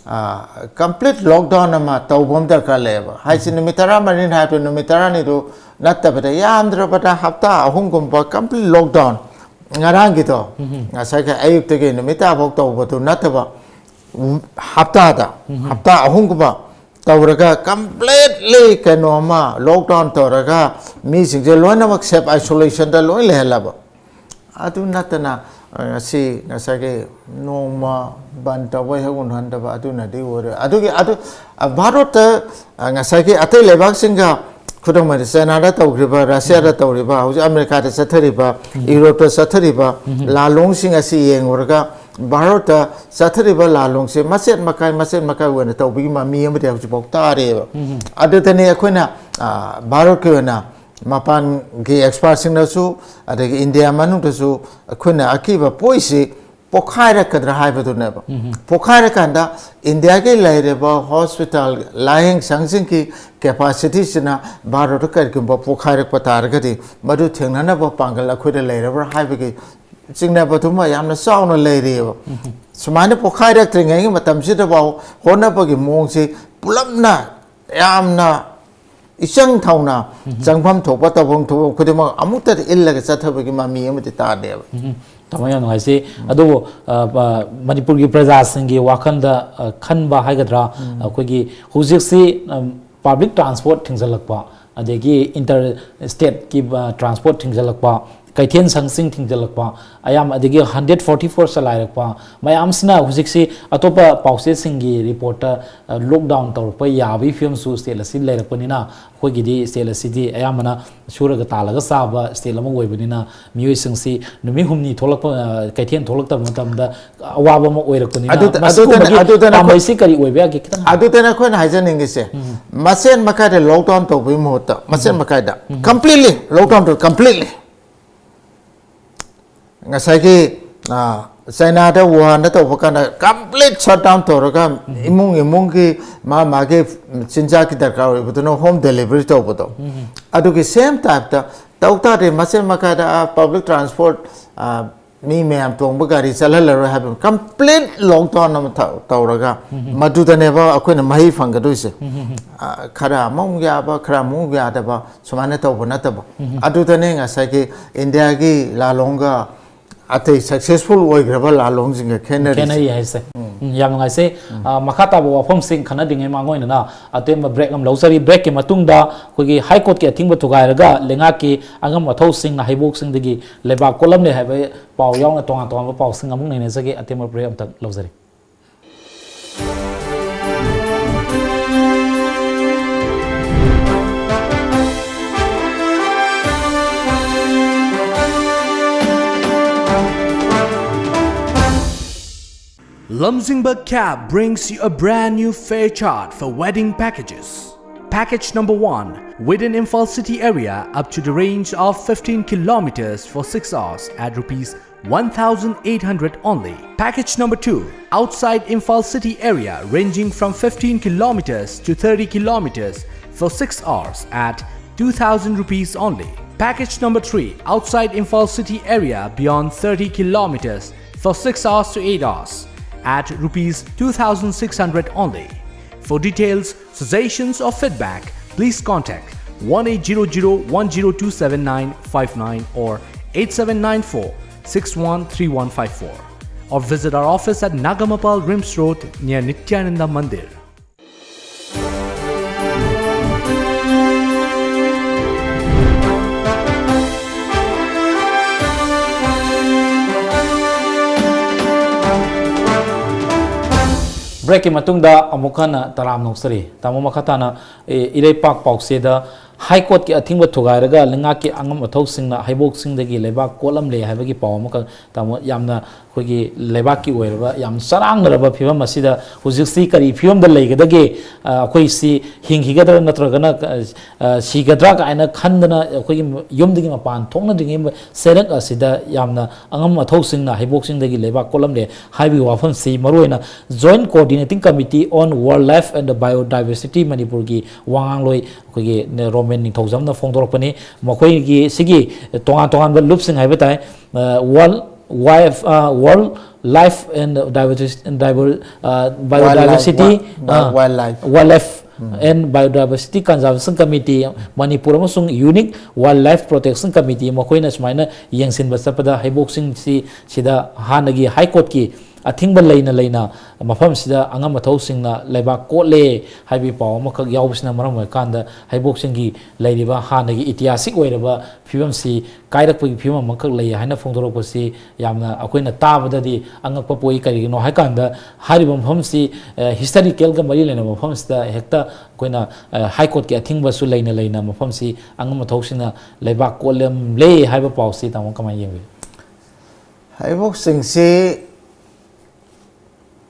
ꯑꯥ, complete lockdown ꯑꯃ ꯇꯧꯕ ꯑꯃ ꯗꯔꯀꯥꯔ ꯂꯩꯌꯦꯕ꯫ ꯍꯥꯏꯁꯦ, ꯎꯝ꯫ ꯅꯨꯃꯤꯠ ꯇꯔꯥꯃꯔꯤꯅꯤ ꯍꯥꯏꯕ ꯅꯨꯃꯤꯠ ꯇꯔꯥꯅꯤꯗꯨ ꯅꯠꯇꯕꯗ, ꯌꯥꯝꯗ꯭ꯔꯕꯗ ꯍꯞꯇꯥ ꯑꯍꯨꯝꯒꯨꯝꯕ complete lockdown, ꯉꯔꯥꯡꯒꯤꯗꯣ, ꯎꯝ꯫ ꯉꯁꯥꯏꯒꯤ ꯑꯌꯨꯛꯇꯒꯤ ꯅꯨꯃꯤꯠ ꯇꯥꯐꯥꯎ ꯇꯧꯕꯗꯨ ꯅꯠꯇꯕ, ꯎꯝ, ꯍꯞꯇꯥꯗ, ꯎꯝ꯫ ꯍꯞꯇꯥ ꯑꯍꯨꯝꯒꯨꯝꯕ ꯇꯧꯔꯒ completely ꯀꯩꯅꯣ ꯑꯃ lockdown ꯇꯧꯔꯒ ꯃꯤꯁꯤꯡꯁꯦ ꯂꯣꯏꯅꯃꯛ self isolationꯗ ꯂꯣꯏ ꯂꯩꯍꯜꯂꯕ꯫ ꯑꯗꯨ ꯅꯠꯇꯅ, ꯑ, ꯉꯁꯤ ꯉꯁꯥꯏꯒꯤ ꯅꯣꯡꯃ ꯕꯟ ꯇꯧꯕ ꯍꯦꯛ ꯎꯅꯍꯟꯗꯕ ꯑꯗꯨꯅꯗꯤ ꯑꯣꯏꯔꯣꯏ꯫ ꯑꯗꯨꯒꯤ, ꯑꯗꯨ, ꯑ, ꯚꯥꯔꯠꯇ, ꯑ, ꯉꯁꯥꯏꯒꯤ ꯑꯇꯩ ꯂꯩꯕꯥꯛꯁꯤꯡꯒ, ꯈꯨꯗꯝ ꯑꯣꯏꯅ ꯆꯥꯏꯅꯥꯗ ꯇꯧꯈ꯭ꯔꯤꯕ, ꯔꯁꯤꯌꯥꯗ ꯎꯝ꯫ ꯇꯧꯔꯤꯕ, ꯍꯧꯖꯤꯛ ꯑꯃꯦꯔꯤꯀꯥꯗ ꯆꯠꯊꯔꯤꯕ, ꯎꯝ꯫ ꯌꯨꯔꯣꯞꯇ ꯆꯠꯊꯔꯤꯕ ꯎꯝ꯫ ꯂꯥꯂꯣꯡꯁꯤꯡ ꯑꯁꯤ ꯌꯦꯡꯉꯨꯔꯒ, ꯚꯥꯔꯠꯇ ꯆꯠꯊꯔꯤꯕ ꯂꯥꯂꯣꯡꯁꯦ ꯃꯆꯦꯠ ꯃꯀꯥꯏ ꯃꯆꯦꯠ ꯃꯀꯥꯏ ꯑꯣꯏꯅ ꯇꯧꯕꯒꯤ ꯃꯃꯤ ꯑꯃꯗꯤ ꯍꯧꯖꯤꯛꯐꯥꯎ ꯇꯥꯔꯤꯑꯕ꯫ ꯑꯗꯨꯗꯅꯤ ꯑꯩꯈꯣꯏꯅ, ꯑ, ꯚꯥꯔꯠꯀꯤ ꯑꯣꯏꯅ ꯃꯄꯥꯟꯒꯤ ꯑꯦꯛꯁꯄꯥꯔꯠꯁꯤꯡꯅꯁꯨ, ꯑꯗꯒꯤ ꯏꯟꯗꯤꯌꯥ ꯃꯅꯨꯡꯗꯁꯨ ꯑꯩꯈꯣꯏꯅ ꯑꯀꯤꯕ ꯄꯣꯛꯏꯁꯤ ꯄꯣꯛꯈꯥꯏꯔꯛꯀꯗ꯭ꯔꯥ ꯍꯥꯏꯕꯗꯨꯅꯦꯕ꯫ ꯄꯣꯛꯈꯥꯏꯔꯀꯥꯟꯗ ꯏꯟꯗꯤꯌꯥꯒꯤ ꯂꯩꯔꯤꯕ ꯍꯣꯁꯄꯤꯇꯥꯜ ꯂꯥꯌꯦꯡ ꯁꯪꯁꯤꯡꯒꯤ ꯀꯦꯄꯥꯁꯤꯇꯤꯁꯤꯅ ꯚꯥꯔꯠꯇ ꯀꯔꯤꯒꯨꯝꯕ ꯄꯣꯛꯈꯥꯏꯔꯛꯄ ꯇꯥꯔꯒꯗꯤ, ꯃꯗꯨ ꯊꯦꯡꯅꯅꯕ ꯄꯥꯡꯒꯜ ꯑꯩꯈꯣꯏꯗ ꯂꯩꯔꯕ꯭ꯔꯥ ꯍꯥꯏꯕꯒꯤ ꯆꯤꯡꯅꯕꯗꯨꯃ ꯌꯥꯝꯅ ꯆꯥꯎꯅ ꯂꯩꯔꯤꯑꯕ꯫ ꯁꯨꯃꯥꯏꯅ ꯄꯣꯛꯈꯥꯏꯔꯛꯇ꯭ꯔꯤꯉꯩꯒꯤ ꯃꯇꯝꯁꯤꯗꯐꯥꯎ ꯍꯣꯠꯅꯕꯒꯤ ꯃꯑꯣꯡꯁꯤ ꯄꯨꯂꯞꯅ ꯌꯥꯝꯅ ꯏꯆꯪ ꯊꯧꯅ ꯆꯪꯐꯝ ꯊꯣꯛꯄ, ꯇꯧꯐꯝ ꯊꯣꯛꯄ ꯈꯨꯗꯤꯡꯃꯛ ꯑꯃꯨꯛꯇꯗ ꯏꯜꯂꯒ ꯆꯠꯊꯕꯒꯤ ꯃꯃꯤ ꯑꯃꯗꯤ ꯇꯥꯗꯦꯕ꯫ ꯎꯝ, ꯇꯥꯃꯣ, ꯌꯥꯝ ꯅꯨꯡꯉꯥꯏꯖꯩ꯫ ꯑꯗꯨꯕꯨ, ꯑ, ꯑ, ꯃꯅꯤꯄꯨꯔꯒꯤ ꯄ꯭ꯔꯖꯥꯁꯤꯡꯒꯤ ꯋꯥꯈꯜꯗ, ꯑ, ꯈꯟꯕ ꯍꯥꯏꯒꯗ꯭ꯔꯥ, ꯑꯩꯈꯣꯏꯒꯤ ꯍꯧꯖꯤꯛꯁꯤ, ꯎꯝ, ꯄꯥꯕ꯭ꯂꯤꯛ ꯇ꯭ꯔꯥꯟꯁꯄꯣꯔꯠ ꯊꯤꯡꯖꯤꯜꯂꯛꯄ, ꯑꯗꯒꯤ ꯏꯟꯇꯔ ꯁ꯭ꯇꯦꯠꯀꯤ, ꯑ, ꯇ꯭ꯔꯥꯟꯁꯄꯣꯔꯠ ꯊꯤꯡꯖꯤꯜꯂꯛꯄ, ꯀꯩꯊꯦꯜ ꯁꯪꯁꯤꯡ ꯊꯤꯡꯖꯤꯜꯂꯛꯄ, ꯑꯌꯥꯝꯕ, ꯑꯗꯒꯤ ꯍꯟꯗ꯭ꯔꯦꯠ ꯐꯣꯔꯇꯤ ꯐꯣꯔ ꯆꯂꯥꯏꯔꯛꯄ ꯃꯌꯥꯝꯁꯤꯅ ꯍꯧꯖꯤꯛꯁꯤ ꯑꯇꯣꯞꯄ ꯄꯥꯎꯆꯦꯁꯤꯡꯒꯤ ꯔꯤꯄꯣꯔꯠꯇ, ꯑ, ꯂꯣꯛꯗꯥꯎꯟ ꯇꯧꯔꯛꯄ ꯌꯥꯕꯒꯤ ꯐꯤꯕꯝꯁꯨ ꯁ꯭ꯇꯦꯠ ꯑꯁꯤ ꯂꯩꯔꯛꯄꯅꯤꯅ, ꯑꯩꯈꯣꯏꯒꯤꯗꯤ ꯁ꯭ꯇꯦꯠ ꯑꯁꯤꯗꯤ ꯑꯌꯥꯝꯕꯅ ꯁꯨꯔꯒ ꯇꯥꯜꯂꯒ ꯆꯥꯕ ꯁ꯭ꯇꯦꯠ ꯑꯃ ꯑꯣꯏꯕꯅꯤꯅ, ꯃꯤꯑꯣꯏꯁꯤꯡꯁꯤ ꯅꯨꯃꯤꯠ ꯍꯨꯝꯅꯤ ꯊꯣꯛꯂꯛꯄ, ꯑ, ꯀꯩꯊꯦꯜ ꯊꯣꯛꯂꯛꯇꯕ ꯃꯇꯝꯗ ꯑꯋꯥꯕ ꯑꯃ ꯑꯣꯏꯔꯛꯄꯅꯤꯅ, ꯑꯗꯨꯗ-, ꯃꯁꯤꯒꯨꯝꯕꯒꯤ ꯑꯗꯨꯗꯅ, ꯑꯗꯨꯗꯅ ꯑꯩꯈꯣꯏ-, ꯄꯥꯝꯕꯩꯁꯤ ꯀꯔꯤ ꯑꯣꯏꯕ ꯌꯥꯒꯦ? ꯈꯤꯇꯪ ꯑꯗꯨꯗꯅ ꯑꯩꯈꯣꯏꯅ ꯍꯥꯏꯖꯅꯤꯡꯉꯤꯁꯦ, ꯃꯆꯦꯠ ꯃꯀꯥꯏꯗ ꯂꯣꯛꯗꯥꯎꯟ ꯇꯧꯕꯒꯤ ꯃꯍꯨꯠꯇ, ꯃꯆꯦꯠ ꯃꯀꯥꯏꯗ, completely, lockdown to completely꯫ ꯉꯁꯥꯏꯒꯤ, ꯑ, ꯆꯥꯏꯅꯥꯗ, ꯋꯨꯍꯥꯟꯗ ꯇꯧꯕ ꯀꯥꯟꯗ complete shutdown ꯇꯧꯔꯒ, ꯏꯃꯨꯡ ꯏꯃꯨꯡꯒꯤ ꯃꯥ ꯃꯥꯒꯤ ꯆꯤꯟꯖꯥꯛꯀꯤ ꯗꯔꯀꯥꯔ ꯑꯣꯏꯕꯗꯨꯅ home delivery ꯇꯧꯕꯗꯣ, ꯑꯗꯨꯒꯤ same type ꯇ ꯇꯧ ꯇꯥꯔꯗꯤ, ꯃꯆꯦꯠ ꯃꯀꯥꯏꯗ, ꯑ, ꯄꯕ꯭ꯂꯤꯛ ꯇ꯭ꯔꯥꯟꯁꯄꯣꯔꯠ, ꯑ, ꯃꯤ ꯃꯌꯥꯝ ꯇꯣꯡꯕ ꯒꯥꯔꯤ ꯆꯠꯍꯜꯂꯔꯣꯏ ꯍꯥꯏꯕ complete ꯂꯣꯛꯗꯥꯎꯟ ꯑꯃ ꯇꯧ-, ꯇꯧꯔꯒ, ꯃꯗꯨꯗꯅꯦꯕ ꯑꯩꯈꯣꯏꯅ ꯃꯍꯩ ꯐꯪꯒꯗꯣꯏꯁꯦ꯫ ꯑ, ꯈꯔ ꯑꯃꯨꯛ ꯌꯥꯕ, ꯈꯔ ꯑꯃꯨꯛ ꯌꯥꯗꯕ, ꯁꯨꯃꯥꯏꯅ ꯇꯧꯕ ꯅꯠꯇꯕ꯫ ꯑꯗꯨꯗꯅꯦ ꯉꯁꯥꯏꯒꯤ ꯏꯟꯗꯤꯌꯥꯒꯤ ꯂꯥꯂꯣꯡꯒ ꯑꯇꯩ successful ꯑꯣꯏꯈ꯭ꯔꯕ ꯂꯥꯂꯣꯡꯁꯤꯡꯒ ꯈꯦꯠꯅꯔꯤꯁꯦ꯫ ꯈꯦꯠꯅꯔꯤ ꯍꯥꯏꯁꯦ꯫ ꯎꯝ, ꯌꯥꯝ ꯅꯨꯡꯉꯥꯏꯖꯩ꯫ ꯑ, ꯃꯈꯥ ꯇꯥꯕ ꯋꯥꯐꯝꯁꯤꯡ ꯈꯟꯅꯗ꯭ꯔꯤꯉꯩ ꯃꯥꯡꯑꯣꯏꯅꯅ ꯑꯇꯦꯟꯕ break ꯑꯃ ꯂꯧꯖꯔꯤ꯫ Break ꯀꯤ ꯃꯇꯨꯡꯗ ꯑꯩꯈꯣꯏꯒꯤ High Court ꯀꯤ ꯑꯊꯤꯡꯕ ꯊꯨꯒꯥꯏꯔꯒ ꯂꯩꯉꯥꯛꯀꯤ ꯑꯉꯝ ꯑꯊꯧꯁꯤꯡꯅ ꯍꯩꯕꯣꯛꯁꯤꯡꯗꯒꯤ ꯂꯩꯕꯥꯛ ꯀꯣꯠꯂꯝꯂꯦ ꯍꯥꯏꯕ ꯄꯥꯎ ꯌꯥꯎꯅ ꯇꯣꯉꯥꯟ ꯇꯣꯉꯥꯟꯕ ꯄꯥꯎꯁꯤꯡ ꯑꯃꯨꯛ ꯅꯩꯅꯖꯒꯦ꯫ ꯑꯇꯦꯟꯕ break ꯑꯃꯇꯪ ꯂꯧꯖꯔꯤ꯫ Lamjingba Cab brings you a brand new fare chart for wedding packages. Package number one, within Imphal city area up to the range of fifteen kilometers for six hours at rupees one thousand eight hundred only. Package number two, outside Imphal city area ranging from fifteen kilometers to thirty kilometers for six hours at two thousand rupees only. Package number three, outside Imphal city area beyond thirty kilometers for six hours to eight hours at rupees two thousand six hundred only. For details, suggestions or feedback, please contact one eight zero zero one zero two seven nine five nine or eight seven nine four six one three one five four, or visit our office at Nagamapal Rims Road near Nityananda Mandir. Breakꯀꯤ ꯃꯇꯨꯡꯗ ꯑꯃꯨꯛ ꯍꯟꯅ ꯇꯔꯥꯝꯅ ꯑꯣꯛꯆꯔꯤ꯫ ꯇꯥꯃꯣ, ꯃꯈꯥ ꯇꯥꯅ, ꯑꯦ, ꯏꯔꯩꯄꯥꯛ ꯄꯥꯎꯆꯦꯗ High Courtꯀꯤ ꯑꯊꯤꯡꯕ ꯊꯨꯒꯥꯏꯔꯒ ꯂꯩꯉꯥꯛꯀꯤ ꯑꯉꯝ ꯑꯊꯧꯁꯤꯡꯅ ꯍꯩꯕꯣꯛꯁꯤꯡꯗꯒꯤ ꯂꯩꯕꯥꯛ ꯀꯣꯠꯂꯝꯂꯦ ꯍꯥꯏꯕꯒꯤ ꯄꯥꯎ ꯑꯃꯈꯛ, ꯇꯥꯃꯣ, ꯌꯥꯝꯅ ꯑꯩꯈꯣꯏꯒꯤ ꯂꯩꯕꯥꯛꯀꯤ ꯑꯣꯏꯔꯕ ꯌꯥꯝ ꯆꯔꯥꯡꯅꯔꯕ ꯐꯤꯕꯝ ꯑꯁꯤꯗ ꯍꯧꯖꯤꯛꯁꯤ ꯀꯔꯤ ꯐꯤꯕꯝꯗ ꯂꯩꯒꯗꯒꯦ? ꯑ, ꯑꯩꯈꯣꯏꯁꯤ ꯍꯤꯡꯈꯤꯒꯗ꯭ꯔꯥ ꯅꯠꯇ꯭ꯔꯒꯅ, ꯑ, ꯑ, ꯁꯤꯒꯗ꯭ꯔꯥ ꯀꯥꯏꯅ ꯈꯟꯗꯅ ꯑꯩꯈꯣꯏꯒꯤ ꯌꯨꯝꯗꯒꯤ ꯃꯄꯥꯟ ꯊꯣꯛꯅꯗ꯭ꯔꯤꯉꯩ ꯆꯩꯔꯛ ꯑꯁꯤꯗ ꯌꯥꯝꯅ ꯑꯉꯝ ꯑꯊꯧꯁꯤꯡꯅ ꯍꯩꯕꯣꯛꯁꯤꯡꯗꯒꯤ ꯂꯩꯕꯥꯛ ꯀꯣꯠꯂꯝꯂꯦ ꯍꯥꯏꯕꯒꯤ ꯋꯥꯐꯝꯁꯤ ꯃꯔꯨꯑꯣꯏꯅ Joint Coordinating Committee on Wildlife and Biodiversity ꯃꯅꯤꯄꯨꯔꯒꯤ ꯋꯥꯉꯥꯡꯂꯣꯏ ꯑꯩꯈꯣꯏꯒꯤ ꯔꯣꯃꯦꯟ ꯅꯤꯡꯊꯧꯖꯝꯅ ꯐꯣꯡꯗꯣꯔꯛꯄꯅꯤ꯫ ꯃꯈꯣꯏꯒꯤ ꯁꯤꯒꯤ ꯇꯣꯉꯥꯟ ꯇꯣꯉꯥꯟꯕ ꯂꯨꯞꯁꯤꯡ ꯍꯥꯏꯕ ꯇꯥꯏ, ꯑ, World Wife, ꯑ, World Life and Diversity, Diver-, ꯑ, Biodiversity, Wild Life, wi-, ꯑ, Wild Life꯫ Wildlife um. And Biodiversity Conservation Committee, Manipur ꯑꯃꯁꯨꯡ Unique Wildlife Protection Committee, ꯃꯈꯣꯏꯅ ꯁꯨꯃꯥꯏꯅ ꯌꯦꯡꯁꯤꯟꯕ ꯆꯠꯄꯗ ꯍꯩꯕꯣꯛꯁꯤꯡꯁꯤ ꯁꯤꯗ ꯍꯥꯟꯅꯒꯤ High Courtꯀꯤ ꯑꯊꯤꯡꯕ ꯂꯩꯅ ꯂꯩꯅ ꯃꯐꯝꯁꯤꯗ ꯑꯉꯝ ꯑꯊꯧꯁꯤꯡꯅ ꯂꯩꯕꯥꯛ ꯀꯣꯠꯂꯦ ꯍꯥꯏꯕꯒꯤ ꯄꯥꯎ ꯑꯃꯈꯛ ꯌꯥꯎꯕꯁꯤꯅ ꯃꯔꯝ ꯑꯣꯏꯔꯀꯥꯟꯗ ꯍꯩꯕꯣꯛꯁꯤꯡꯒꯤ ꯂꯩꯔꯤꯕ ꯍꯥꯟꯅꯒꯤ ꯏꯇꯤꯍꯥꯁꯤꯛ ꯑꯣꯏꯔꯕ ꯐꯤꯕꯝꯁꯤ ꯀꯥꯏꯔꯛꯄꯒꯤ ꯐꯤꯕꯝ ꯑꯃꯈꯛ ꯂꯩ ꯍꯥꯏꯅ ꯐꯣꯡꯗꯣꯔꯛꯄꯁꯤ ꯌꯥꯝꯅ ꯑꯩꯈꯣꯏꯅ ꯇꯥꯕꯗꯗꯤ ꯑꯉꯛꯄ ꯄꯣꯛꯏ꯫ ꯀꯔꯤꯒꯤꯅꯣ ꯍꯥꯏꯀꯥꯟꯗ ꯍꯥꯏꯔꯤꯕ ꯃꯐꯝꯁꯤ, ꯑ, historicalꯒ ꯃꯔꯤ ꯂꯩꯅꯕ ꯃꯐꯝꯁꯤꯗ ꯍꯦꯛꯇ ꯑꯩꯈꯣꯏꯅ, ꯑ, High Courtꯀꯤ ꯑꯊꯤꯡꯕꯁꯨ ꯂꯩꯅ ꯂꯩꯅ ꯃꯐꯝꯁꯤ ꯑꯉꯝ ꯑꯊꯧꯁꯤꯡꯅ ꯂꯩꯕꯥꯛ ꯀꯣꯠꯂꯝꯂꯦ ꯍꯥꯏꯕ ꯄꯥꯎꯁꯤ ꯇꯥꯃꯣ ꯀꯃꯥꯏꯅ ꯌꯦꯡꯕꯤ? ꯍꯩꯕꯣꯛꯁꯤꯡꯁꯤ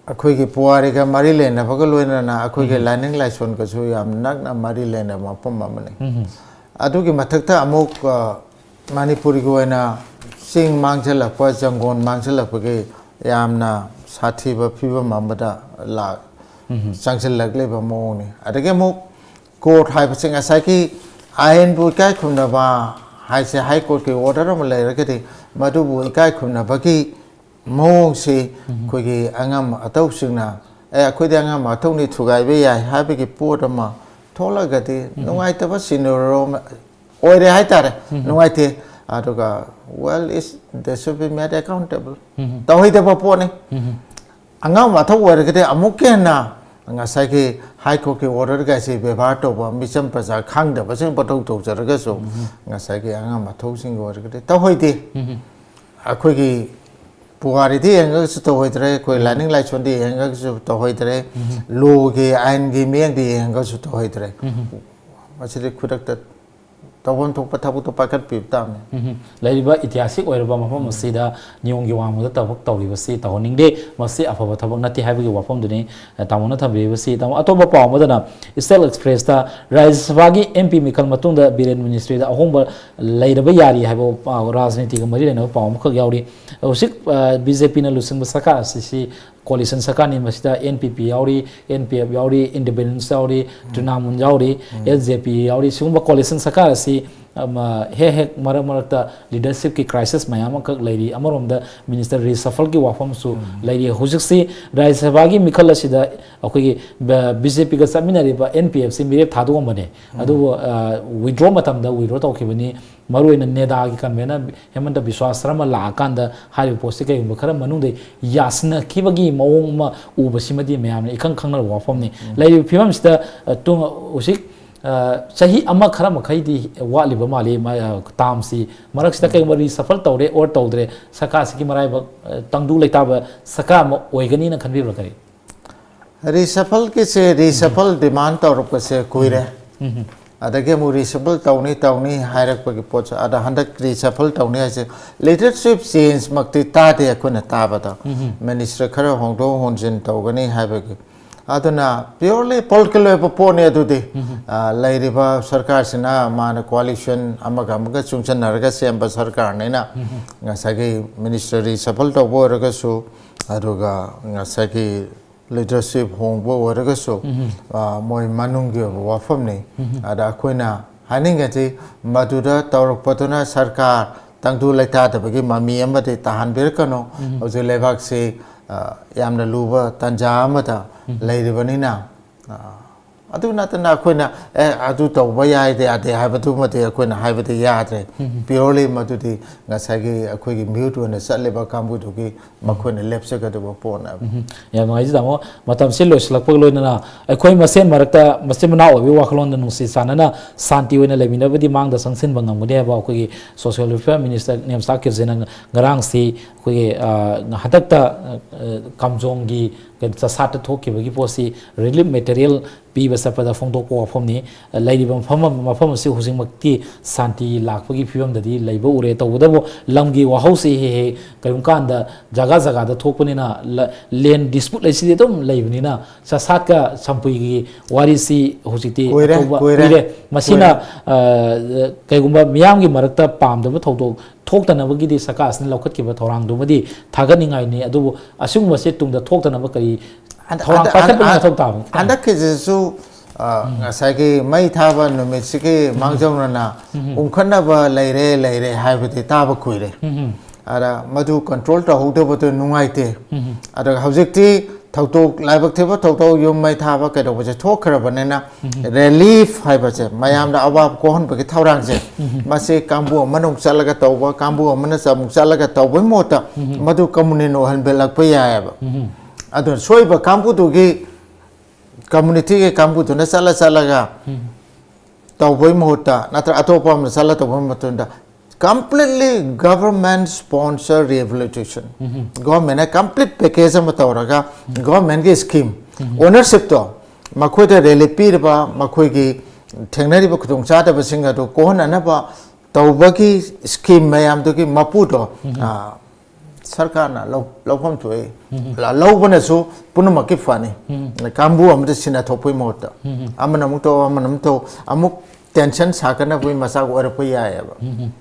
ꯑꯩꯈꯣꯏꯒꯤ ꯄꯨꯋꯥꯔꯤꯒ ꯃꯔꯤ ꯂꯩꯅꯕꯒ ꯂꯣꯏꯅꯅ ꯑꯩꯈꯣꯏꯒꯤ ꯂꯥꯏꯅꯤꯡ ꯂꯥꯏꯁꯣꯟꯒꯁꯨ ꯌꯥꯝ ꯅꯛꯅ ꯃꯔꯤ ꯂꯩꯅꯕ ꯃꯐꯝ ꯑꯃꯅꯤ꯫ ꯑꯗꯨꯒꯤ ꯃꯊꯛꯇ ꯑꯃꯨꯛ, ꯑ, ꯃꯅꯤꯄꯨꯔꯒꯤ ꯑꯣꯏꯅ ꯆꯤꯡ ꯃꯥꯡꯁꯤꯜꯂꯛꯄ, ꯖꯪꯒꯣꯜ ꯃꯥꯡꯁꯤꯜꯂꯛꯄꯒꯤ ꯌꯥꯝꯅ ꯁꯥꯊꯤꯕ ꯐꯤꯕꯝ ꯑꯃꯗ ꯂꯥꯛ-, ꯆꯪꯁꯤꯜꯂꯛꯂꯤꯕ ꯃꯑꯣꯡꯅꯤ꯫ ꯑꯗꯒꯤ ꯑꯃꯨꯛ ꯀꯣꯔꯠ ꯍꯥꯏꯕꯁꯤ ꯉꯁꯥꯏꯒꯤ ꯑꯥꯏꯟꯕꯨ ꯏꯀꯥꯏ ꯈꯨꯝꯅꯕ ꯍꯥꯏꯁꯦ, ꯍꯥꯏ ꯀꯣꯔꯠꯀꯤ ꯑꯣꯔꯗꯔ ꯑꯃ ꯂꯩꯔꯒꯗꯤ ꯃꯗꯨꯕꯨ ꯏꯀꯥꯏ ꯈꯨꯝꯅꯕꯒꯤ ꯃꯑꯣꯡꯁꯤ ꯑꯩꯈꯣꯏꯒꯤ ꯑꯉꯝ ꯑꯊꯧꯁꯤꯡꯅ, "ꯑꯦ, ꯑꯩꯈꯣꯏꯗꯤ ꯑꯉꯝ ꯑꯊꯧꯅꯤ, ꯊꯨꯒꯥꯏꯕ ꯌꯥꯏ" ꯍꯥꯏꯕꯒꯤ ꯄꯣꯠ ꯑꯃ ꯊꯣꯛꯂꯒꯗꯤ ꯅꯨꯡꯉꯥꯏꯇꯕ ꯁꯤꯅꯔꯣ ꯑꯃ ꯑꯣꯏꯔꯦ ꯍꯥꯏꯇꯥꯔꯦ꯫ ꯅꯨꯡꯉꯥꯏꯇꯦ꯫ ꯑꯗꯨꯒ, well, is, they should be made accountable. ꯇꯧꯍꯩꯗꯕ ꯄꯣꯠꯅꯤ꯫ ꯑꯉꯝ ꯑꯊꯧ ꯑꯣꯏꯔꯒꯗꯤ ꯑꯃꯨꯛꯀ ꯍꯦꯟꯅ ꯉꯁꯥꯏꯒꯤ ꯍꯥꯏ ꯀꯣꯔꯠꯀꯤ ꯑꯣꯔꯗꯔꯒꯁꯤ ꯕꯦꯕꯥꯔ ꯇꯧꯕ, ꯃꯤꯆꯝ ꯄ꯭ꯔꯖꯥ ꯈꯪꯗꯕꯁꯤꯡ ꯄꯪꯇꯧ ꯇꯧꯖꯔꯒꯁꯨ, ꯉꯁꯥꯏꯒꯤ ꯑꯉꯝ ꯑꯊꯧꯁꯤꯡꯒꯤ ꯑꯣꯏꯔꯒꯗꯤ ꯇꯧꯍꯩꯗꯦ꯫ ꯑꯩꯈꯣꯏꯒꯤ ꯄꯨꯋꯥꯔꯤꯗ ꯌꯦꯡꯉꯒꯁꯨ ꯇꯧꯍꯩꯗ꯭ꯔꯦ, ꯑꯩꯈꯣꯏ ꯂꯥꯏꯅꯤꯡ ꯂꯥꯏꯁꯣꯟꯗ ꯌꯦꯡꯉꯒꯁꯨ ꯇꯧꯍꯩꯗ꯭ꯔꯦ, ꯂꯣꯒꯤ, ꯑꯥꯏꯟꯒꯤ ꯃꯤꯠꯌꯦꯡꯗ ꯌꯦꯡꯉꯒꯁꯨ ꯇꯧꯍꯩꯗ꯭ꯔꯦ꯫ ꯃꯁꯤꯗꯤ ꯈꯨꯗꯛꯇ ꯇꯧꯐꯝ ꯊꯣꯛꯄ ꯊꯕꯛꯇꯣ ꯄꯥꯏꯈꯠꯄꯤꯕ ꯇꯥꯕꯅꯤ꯫ ꯂꯩꯔꯤꯕ ꯏꯇꯤꯍꯥꯁꯤꯛ ꯑꯣꯏꯔꯕ ꯃꯐꯝ ꯑꯁꯤꯗ ꯅꯤꯌꯣꯝꯒꯤ ꯋꯥꯡꯃꯗ ꯊꯕꯛ ꯇꯧꯔꯤꯕꯁꯤ ꯇꯧꯍꯟꯅꯤꯡꯗꯦ꯫ ꯃꯁꯤ ꯑꯐꯕ ꯊꯕꯛ ꯅꯠꯇꯦ ꯍꯥꯏꯕꯒꯤ ꯋꯥꯐꯝꯗꯨꯅꯤ, ꯑ, ꯇꯥꯃꯣꯅ ꯊꯝꯕꯤꯔꯤꯕꯁꯤ꯫ ꯇꯥꯃꯣ, ꯑꯇꯣꯞꯄ ꯄꯥꯎ ꯑꯃꯗꯅ, ꯏꯁꯇꯦꯜ ꯑꯦꯛꯁꯄ꯭ꯔꯦꯁꯇ ꯔꯥꯖ꯭ꯌ ꯁꯚꯥꯒꯤ ꯑꯦꯝ ꯄꯤ ꯃꯤꯈꯜ ꯃꯇꯨꯡꯗ ꯕꯤꯔꯦꯟ ꯃꯤꯅꯤꯁꯇ꯭ꯔꯤꯗ ꯑꯍꯣꯡꯕ ꯂꯩꯔꯕ ꯌꯥꯔꯤ ꯍꯥꯏꯕ ꯄꯥꯎ, ꯔꯥꯖꯅꯤꯇꯤꯒ ꯃꯔꯤ ꯂꯩꯅꯕ ꯄꯥꯎ ꯑꯃꯈꯛ ꯌꯥꯎꯔꯤ꯫ ꯍꯧꯖꯤꯛ, ꯑ, ꯕꯤ ꯖꯦ ꯄꯤꯅ ꯂꯨꯆꯤꯡꯕ ꯁꯔꯀꯥꯔ ꯑꯁꯤ, ꯁꯤ ꯀꯣꯂꯤꯁꯟ ꯁꯔꯀꯥꯔꯅꯤ꯫ ꯃꯁꯤꯗ ꯑꯦꯟ ꯄꯤ ꯄꯤ ꯌꯥꯎꯔꯤ, ꯑꯦꯟ ꯄꯤ ꯑꯦꯐ ꯌꯥꯎꯔꯤ, ꯏꯟꯗꯤꯄꯦꯟꯗꯦꯟꯁ ꯌꯥꯎꯔꯤ, ꯇ꯭ꯔꯤꯅꯥꯃꯨꯜ ꯌꯥꯎꯔꯤ, ꯑꯦꯜ ꯖꯦ ꯄꯤ ꯌꯥꯎꯔꯤ꯫ ꯁꯤꯒꯨꯝꯕ ꯀꯣꯂꯤꯁꯟ ꯁꯔꯀꯥꯔ ꯑꯁꯤ, ꯑꯃ, ꯍꯦꯛ ꯍꯦꯛ ꯃꯔꯛ ꯃꯔꯛꯇ ꯂꯤꯗꯔꯁꯤꯞꯀꯤ ꯀ꯭ꯔꯥꯏꯁꯤꯁ ꯃꯌꯥꯝ ꯑꯃꯈꯛ ꯂꯩꯔꯤ꯫ ꯑꯃꯔꯣꯝꯗ ꯃꯤꯅꯤꯁꯇꯔ ꯔꯤꯁꯐꯜꯒꯤ ꯋꯥꯐꯝꯁꯨ ꯂꯩꯔꯤ꯫ ꯍꯧꯖꯤꯛꯁꯤ ꯔꯥꯖ꯭ꯌ ꯁꯚꯥꯒꯤ ꯃꯤꯈꯜ ꯑꯁꯤꯗ ꯑꯩꯈꯣꯏꯒꯤ ꯕ-, ꯕꯤ ꯖꯦ ꯄꯤꯒ ꯆꯠꯃꯤꯟꯅꯔꯤꯕ ꯑꯦꯟ ꯄꯤ ꯑꯦꯐꯁꯤ ꯃꯤꯔꯦꯞ ꯊꯥꯗꯣꯛꯑꯝꯕꯅꯦ꯫ ꯑꯗꯨꯕꯨ, ꯑ, ꯋꯤꯗ꯭ꯔꯣ ꯃꯇꯝꯗ ꯋꯤꯗ꯭ꯔꯣ ꯇꯧꯈꯤꯕꯅꯤ꯫ ꯃꯔꯨꯑꯣꯏꯅ ꯅꯦꯗꯥꯒꯤ ꯀꯟꯚꯦꯅꯔ ꯍꯦꯃꯟꯇ ꯕꯤꯁ꯭ꯋꯥꯁ ꯁꯔꯃ ꯂꯥꯛꯑꯀꯥꯟꯗ ꯍꯥꯏꯔꯤꯕ ꯄꯣꯠꯁꯤ ꯀꯩꯒꯨꯝꯕ ꯈꯔ ꯃꯅꯨꯡꯗ ꯌꯥꯁꯤꯟꯅꯈꯤꯕꯒꯤ ꯃꯑꯣꯡ ꯑꯃ ꯎꯕꯁꯤꯃꯗꯤ ꯃꯌꯥꯝꯅ ꯏꯈꯪ ꯈꯪꯅꯔꯕ ꯋꯥꯐꯝꯅꯤ꯫ ꯂꯩꯔꯤꯕ ꯐꯤꯕꯝꯁꯤꯗ, ꯑ, ꯇꯨꯡ-, ꯍꯧꯖꯤꯛ, ꯑ, ꯆꯍꯤ ꯑꯃ ꯈꯔ ꯃꯈꯩꯗꯤ ꯋꯥꯠꯂꯤꯕ ꯃꯥꯜꯂꯤ, ꯃ-, ꯑ, ꯇꯥꯝꯁꯤ꯫ ꯃꯔꯛꯁꯤꯗ ꯀꯩꯒꯨꯝꯕ ꯔꯤꯁꯐꯜ ꯇꯧꯔꯦ ꯑꯣꯔ ꯇꯧꯗ꯭ꯔꯦ, ꯁꯔꯀꯥꯔꯁꯤꯒꯤ ꯃꯔꯥꯏꯕꯛ, ꯑ, ꯇꯪꯗꯨ ꯂꯩꯇꯥꯕ ꯁꯔꯀꯥꯔ ꯑꯃ ꯑꯣꯏꯒꯅꯤꯅ ꯈꯟꯕꯤꯕ꯭ꯔꯥ ꯀꯔꯤ? ꯔꯤꯁꯐꯜꯒꯤꯁꯦ, ꯔꯤꯁꯐꯜ ꯗꯤꯃꯥꯟ ꯇꯧꯔꯛꯄꯁꯦ ꯀꯨꯏꯔꯦ꯫ ꯑꯗꯒꯤ ꯑꯃꯨꯛ reshuffle ꯇꯧꯅꯤ ꯇꯧꯅꯤ ꯍꯥꯏꯔꯛꯄꯒꯤ ꯄꯣꯠꯁꯨ, ꯑꯗ ꯍꯟꯗꯛ reshuffle ꯇꯧꯅꯤ ꯍꯥꯏꯁꯦ leadership change ꯃꯛꯇꯤ ꯇꯥꯗꯦ ꯑꯩꯈꯣꯏꯅ ꯇꯥꯕꯗ꯫ Minister ꯈꯔ ꯍꯣꯡꯗꯣꯛ ꯍꯣꯟꯖꯤꯟ ꯇꯧꯒꯅꯤ ꯍꯥꯏꯕꯒꯤ, ꯑꯗꯨꯅ purely political ꯑꯣꯏꯕ ꯄꯣꯠꯅꯤ ꯑꯗꯨꯗꯤ꯫ ꯑ, ꯂꯩꯔꯤꯕ ꯁꯔꯀꯥꯔꯁꯤꯅ ꯃꯥꯅ coalition ꯑꯃꯒ ꯑꯃꯒ ꯆꯨꯡꯁꯤꯟꯅꯔꯒ ꯁꯦꯝꯕ ꯁꯔꯀꯥꯔꯅꯤꯅ ꯉꯁꯥꯏꯒꯤ minister reshuffle ꯇꯧꯕ ꯑꯣꯏꯔꯒꯁꯨ, ꯑꯗꯨꯒ ꯉꯁꯥꯏꯒꯤ leadership ꯍꯣꯡꯕ ꯑꯣꯏꯔꯒꯁꯨ, ꯑ, ꯃꯣꯏ ꯃꯅꯨꯡꯒꯤ ꯑꯣꯏꯕ ꯋꯥꯐꯝꯅꯤ꯫ ꯑꯗ ꯑꯩꯈꯣꯏꯅ ꯍꯥꯏꯅꯤꯡꯉꯗꯤ, ꯃꯗꯨꯗ ꯇꯧꯔꯛꯄꯗꯨꯅ ꯁꯔꯀꯥꯔ ꯇꯪꯗꯨ ꯂꯩꯇꯥꯗꯕꯒꯤ ꯃꯃꯤ ꯑꯃꯗꯤ ꯇꯥꯍꯟꯕꯤꯔꯛꯀꯅꯨ꯫ ꯍꯧꯖꯤꯛ ꯂꯩꯕꯥꯛꯁꯤ, ꯑ, ꯌꯥꯝꯅ ꯂꯨꯕ ꯇꯥꯟꯖꯥ ꯑꯃꯗ ꯂꯩꯔꯤꯕꯅꯤꯅ, ꯑ, ꯑꯗꯨ ꯅꯠꯇꯅ ꯑꯩꯈꯣꯏꯅ, "ꯑꯦ, ꯑꯗꯨ ꯇꯧꯕ ꯌꯥꯏꯗꯦ, ꯌꯥꯗꯦ" ꯍꯥꯏꯕꯗꯨꯃꯗꯤ ꯑꯩꯈꯣꯏꯅ ꯍꯥꯏꯕꯗꯤ ꯌꯥꯗ꯭ꯔꯦ꯫ Purely ꯃꯗꯨꯗꯤ ꯉꯁꯥꯏꯒꯤ ꯑꯩꯈꯣꯏꯒꯤ ꯃꯤꯍꯨꯠ ꯑꯣꯏꯅ ꯆꯠꯂꯤꯕ ꯀꯥꯡꯕꯨꯗꯨꯒꯤ ꯃꯈꯣꯏꯅ ꯂꯦꯞꯆꯒꯗꯕ ꯄꯣꯠꯅꯦꯕ꯫ ꯌꯥꯝ ꯅꯨꯡꯉꯥꯏꯖꯩ, ꯇꯥꯃꯣ꯫ ꯃꯇꯝꯁꯤ ꯂꯣꯏꯁꯤꯜꯂꯛꯄꯒ ꯂꯣꯏꯅꯅ ꯑꯩꯈꯣꯏ ꯃꯁꯦꯟ ꯃꯔꯛꯇ ꯃꯆꯤꯟ ꯃꯅꯥꯎ ꯑꯣꯏꯕꯒꯤ ꯋꯥꯈꯜꯂꯣꯟꯗ ꯅꯨꯡꯁꯤ ꯆꯥꯟꯅꯅ ꯁꯥꯟꯇꯤ ꯑꯣꯏꯅ ꯂꯩꯃꯤꯟꯅꯕꯗꯤ ꯃꯥꯡꯗ ꯆꯪꯁꯤꯟꯕ ꯉꯝꯒꯅꯤ ꯍꯥꯏꯕ ꯑꯩꯈꯣꯏꯒꯤ social welfare minister ꯅꯦꯝꯆꯥ ꯀꯤꯞꯖꯦꯅ ꯉꯔꯥꯡꯁꯤ ꯑꯩꯈꯣꯏꯒꯤ, ꯑ, ꯍꯟꯗꯛꯇ, ꯑ, ꯑ, ꯀꯥꯝꯖꯣꯡꯒꯤ ꯀꯩꯅꯣ ꯆꯥꯁꯥꯠꯇ ꯊꯣꯛꯈꯤꯕꯒꯤ ꯄꯣꯠꯁꯤ relief material ꯄꯤꯕ ꯆꯠꯄꯗ ꯐꯣꯡꯗꯣꯛꯄ ꯋꯥꯐꯝꯅꯤ꯫ ꯂꯩꯔꯤꯕ ꯃꯐꯝ ꯑꯃ, ꯃꯐꯝ ꯑꯁꯤ ꯍꯧꯖꯤꯛꯃꯛꯇꯤ ꯁꯥꯟꯇꯤ ꯂꯥꯛꯄꯒꯤ ꯐꯤꯕꯝꯗꯗꯤ ꯂꯩꯕ ꯎꯔꯦ꯫ ꯇꯧꯕꯇꯕꯨ ꯂꯝꯒꯤ ꯋꯥꯍꯧꯁꯤ ꯍꯦꯛ ꯍꯦꯛ ꯀꯔꯤꯒꯨꯝꯕ ꯀꯥꯟꯗ ꯖꯒꯥ ꯖꯒꯥꯗ ꯊꯣꯛꯄꯅꯤꯅ, ꯂ-, land dispute ꯂꯩꯁꯤꯗꯤ ꯑꯗꯨꯝ ꯂꯩꯕꯅꯤꯅ, ꯆꯥꯁꯥꯠꯀ ꯁꯝꯄꯨꯏꯒꯤ ꯋꯥꯔꯤꯁꯤ ꯍꯧꯖꯤꯛꯇꯤ ꯀꯨꯏꯔꯦ, ꯑꯊꯧꯕ ꯀꯨꯏꯔꯦ, ꯀꯨꯏꯔꯦ꯫ ꯃꯁꯤꯅ, ꯀꯨꯏꯔꯦ꯫ ꯑ, ꯀꯩꯒꯨꯝꯕ ꯃꯤꯌꯥꯝꯒꯤ ꯃꯔꯛꯇ ꯄꯥꯝꯗꯕ ꯊꯧꯗꯣꯛ ꯊꯣꯛꯇꯅꯕꯒꯤꯗꯤ ꯁꯔꯀꯥꯔꯁꯤꯅ ꯂꯧꯈꯠꯈꯤꯕ ꯊꯧꯔꯥꯡꯗꯨꯃꯗꯤ ꯊꯥꯒꯠꯅꯤꯡꯉꯥꯏꯅꯤ꯫ ꯑꯗꯨꯕꯨ ꯑꯁꯤꯒꯨꯝꯕꯁꯦ ꯇꯨꯡꯗ ꯊꯣꯛꯇꯅꯕ ꯀꯔꯤ ꯍꯟꯗꯛ, ꯊꯧꯔꯥꯡ ꯍꯟꯗꯛ, ꯄꯥꯏꯈꯠꯄꯒꯤ ꯍꯟꯗꯛ, ꯃꯊꯧ ꯇꯥꯕꯅꯤ? ꯍꯟꯗꯛꯀꯤꯁꯤꯁꯨ, ꯑ, ꯉꯁꯥꯏꯒꯤ ꯃꯩ ꯊꯥꯕ ꯅꯨꯃꯤꯠꯁꯤꯒꯤ ꯃꯥꯡꯖꯧꯅꯅ ꯎꯝꯈꯠꯅꯕ ꯂꯩꯔꯦ, ꯂꯩꯔꯦ ꯍꯥꯏꯕꯗꯤ ꯇꯥꯕ ꯀꯨꯏꯔꯦ꯫ ꯑꯗ ꯃꯗꯨ control ꯇꯧꯍꯧꯗꯕꯗꯨ ꯅꯨꯡꯉꯥꯏꯇꯦ꯫ ꯑꯗꯨꯒ ꯍꯧꯖꯤꯛꯇꯤ ꯊꯧꯗꯣꯛ, ꯂꯥꯏꯕꯛ ꯊꯤꯕ ꯊꯧꯗꯣꯛ, ꯌꯨꯝ ꯃꯩ ꯊꯥꯕ ꯀꯩꯗꯧꯕꯁꯦ ꯊꯣꯛꯈ꯭ꯔꯕꯅꯤꯅ, relief ꯍꯥꯏꯕꯁꯦ, ꯃꯌꯥꯝꯗ ꯑꯋꯥꯕ ꯀꯣꯛꯍꯟꯕꯒꯤ ꯊꯧꯔꯥꯡꯁꯦ, ꯃꯁꯤ ꯀꯥꯡꯕꯨ ꯑꯃꯅ ꯑꯃꯨꯛ ꯆꯠꯂꯒ ꯇꯧꯕ, ꯀꯥꯡꯕꯨ ꯑꯃꯅ ꯑꯃꯨꯛ ꯆꯠꯂꯒ ꯇꯧꯕꯒꯤ ꯃꯍꯨꯠꯇ, ꯃꯗꯨ communal ꯑꯣꯏꯍꯟꯕꯤꯔꯛꯄ ꯌꯥꯏꯑꯕ꯫ ꯑꯗꯨꯅ ꯁꯣꯏꯕ ꯀꯥꯡꯕꯨꯗꯨꯒꯤ, communityꯒꯤ ꯀꯥꯡꯕꯨꯗꯨꯅ ꯆꯠꯂ ꯆꯠꯂꯒ ꯇꯧꯕꯒꯤ ꯃꯍꯨꯠꯇ, ꯅꯠꯇ꯭ꯔꯒ ꯑꯇꯣꯞꯄ ꯑꯃꯅ ꯆꯠꯂ ꯇꯧꯕꯒꯤ ꯃꯍꯨꯠꯇ, completely government sponsor rehabilitation, governmentꯅ complete package ꯑꯃ ꯇꯧꯔꯒ, governmentꯀꯤ scheme, ownershipꯇꯣ ꯃꯈꯣꯏꯗ relief ꯄꯤꯔꯤꯕ, ꯃꯈꯣꯏꯒꯤ, ꯊꯦꯡꯅꯔꯤꯕ ꯈꯨꯗꯣꯡꯆꯥꯗꯕꯁꯤꯡ ꯑꯗꯨ ꯀꯣꯛꯍꯟꯅꯅꯕ ꯇꯧꯕꯒꯤ ꯁ꯭ꯀꯤꯝ ꯃꯌꯥꯝꯗꯨꯒꯤ ꯃꯄꯨꯗꯣ, ꯎꯝ꯫ ꯑ, ꯁꯔꯀꯥꯔꯅ ꯂꯧ-, ꯂꯧꯐꯝ ꯊꯣꯛꯏ꯫ ꯎꯝ꯫ ꯂ-, ꯂꯧꯕꯅꯁꯨ ꯄꯨꯝꯅꯃꯛꯀꯤ ꯐꯅꯤ꯫ ꯎꯝ꯫ ꯀꯥꯡꯕꯨ ꯑꯃꯗ ꯁꯤꯟꯅꯊꯣꯛꯄꯒꯤ ꯃꯍꯨꯠꯇ ꯎꯝ꯫ ꯑꯃꯅ ꯑꯃꯨꯛ ꯇꯧ, ꯑꯃꯅ ꯑꯃꯨꯛ ꯇꯧ, ꯑꯃꯨꯛ ꯇꯦꯟꯁꯟ ꯁꯥꯒꯠꯅꯕꯒꯤ ꯃꯆꯥꯛ ꯑꯣꯏꯔꯛꯄ ꯌꯥꯏꯑꯕ꯫ ꯎꯝ꯫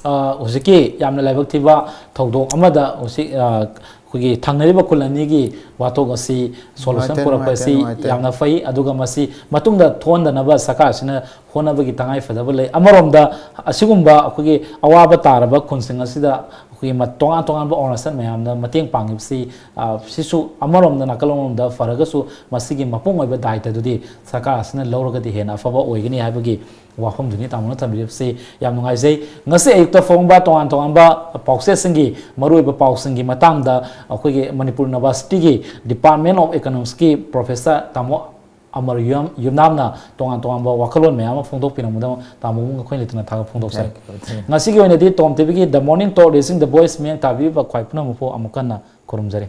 ꯑ, ꯍꯧꯖꯤꯛꯀꯤ ꯌꯥꯝꯅ ꯂꯥꯏꯕꯛ ꯊꯤꯕ ꯊꯧꯗꯣꯛ ꯑꯃꯗ ꯍꯧꯖꯤꯛ, ꯑ, ꯑꯩꯈꯣꯏꯒꯤ ꯊꯪꯅꯔꯤꯕ ꯈꯨꯜ ꯑꯅꯤꯒꯤ ꯋꯥꯊꯣꯛ ꯑꯁꯤ ꯁꯣꯂꯨꯁꯟ ꯅꯨꯡꯉꯥꯏꯇꯦ, ꯄꯨꯔꯛꯄ ꯅꯨꯡꯉꯥꯏꯇꯦ, ꯑꯁꯤ ꯅꯨꯡꯉꯥꯏꯇꯦ꯫ ꯌꯥꯝꯅ ꯐꯩ꯫ ꯑꯗꯨꯒ ꯃꯁꯤ ꯃꯇꯨꯡꯗ ꯊꯣꯛꯍꯟꯗꯅꯕ ꯁꯔꯀꯥꯔꯁꯤꯅ ꯍꯣꯠꯅꯕꯒꯤ ꯇꯉꯥꯏ ꯐꯗꯕ ꯂꯩ꯫ ꯑꯃꯔꯣꯝꯗ ꯑꯁꯤꯒꯨꯝꯕ ꯑꯩꯈꯣꯏꯒꯤ ꯑꯋꯥꯕ ꯇꯥꯔꯕ ꯈꯨꯟꯁꯤꯡ ꯑꯁꯤꯗ ꯑꯩꯈꯣꯏꯒꯤ ꯃ-, ꯇꯣꯉꯥꯟ ꯇꯣꯉꯥꯟꯕ ꯑꯣꯔꯒꯅꯥꯏꯖꯦꯁꯟ ꯃꯌꯥꯝꯅ ꯃꯇꯦꯡ ꯄꯥꯡꯉꯤꯕꯁꯤ, ꯑ, ꯁꯤꯁꯨ ꯑꯃꯔꯣꯝꯗ ꯅꯥꯀꯜ ꯑꯃꯔꯣꯝꯗ ꯐꯔꯒꯁꯨ ꯃꯁꯤꯒꯤ ꯃꯄꯨꯡ ꯑꯣꯏꯕ ꯗꯥꯏꯇꯗꯨꯗꯤ ꯁꯔꯀꯥꯔ ꯑꯁꯤꯅ ꯂꯧꯔꯒꯗꯤ ꯍꯦꯟꯅ ꯑꯐꯕ ꯑꯣꯏꯒꯅꯤ ꯍꯥꯏꯕꯒꯤ ꯋꯥꯐꯝꯗꯨꯅꯤ ꯇꯥꯃꯣꯅ ꯊꯝꯕꯤꯔꯤꯕꯁꯤ꯫ ꯌꯥꯝ ꯅꯨꯡꯉꯥꯏꯖꯩ꯫ ꯉꯁꯤ ꯑꯌꯨꯛꯇ ꯐꯣꯡꯕ ꯇꯣꯉꯥꯟ ꯇꯣꯉꯥꯟꯕ ꯄꯥꯎꯆꯦꯁꯤꯡꯒꯤ ꯃꯔꯨꯑꯣꯏꯕ ꯄꯥꯎꯁꯤꯡꯒꯤ ꯃꯇꯥꯡꯗ ꯑꯩꯈꯣꯏꯒꯤ ꯃꯅꯤꯄꯨꯔ ꯌꯨꯅꯤꯚꯔꯁꯤꯇꯤꯒꯤ Department of Economicsꯀꯤ ꯄ꯭ꯔꯣꯐꯦꯁꯔ ꯇꯥꯃꯣ ꯑꯃꯔ ꯌꯨꯝ-, ꯌꯨꯝꯅꯥꯝꯅ ꯇꯣꯉꯥꯟ ꯇꯣꯉꯥꯟꯕ ꯋꯥꯈꯜꯂꯣꯟ ꯃꯌꯥꯝ ꯑꯃ ꯐꯣꯡꯗꯣꯛꯄꯤꯔꯝꯕꯗ ꯇꯥꯃꯣꯕꯨ ꯑꯩꯈꯣꯏ ꯂꯩꯇꯅ ꯊꯥꯒꯠ ꯐꯣꯡꯗꯣꯛꯆꯔꯤ꯫ Thank you, thank you꯫ ꯉꯁꯤꯒꯤ ꯑꯣꯏꯅꯗꯤ ꯇꯣꯝ ꯇꯤꯚꯤꯒꯤ The Morning Talk ꯔꯦꯁꯤꯡ The Voice ꯃꯤꯠꯌꯦꯡ ꯇꯥꯕꯤꯔꯤꯕ ꯈ꯭ꯋꯥꯏ ꯄꯨꯝꯅꯃꯛꯄꯨ ꯑꯃꯨꯛ ꯍꯟꯅ ꯈꯨꯔꯨꯝꯖꯔꯤ꯫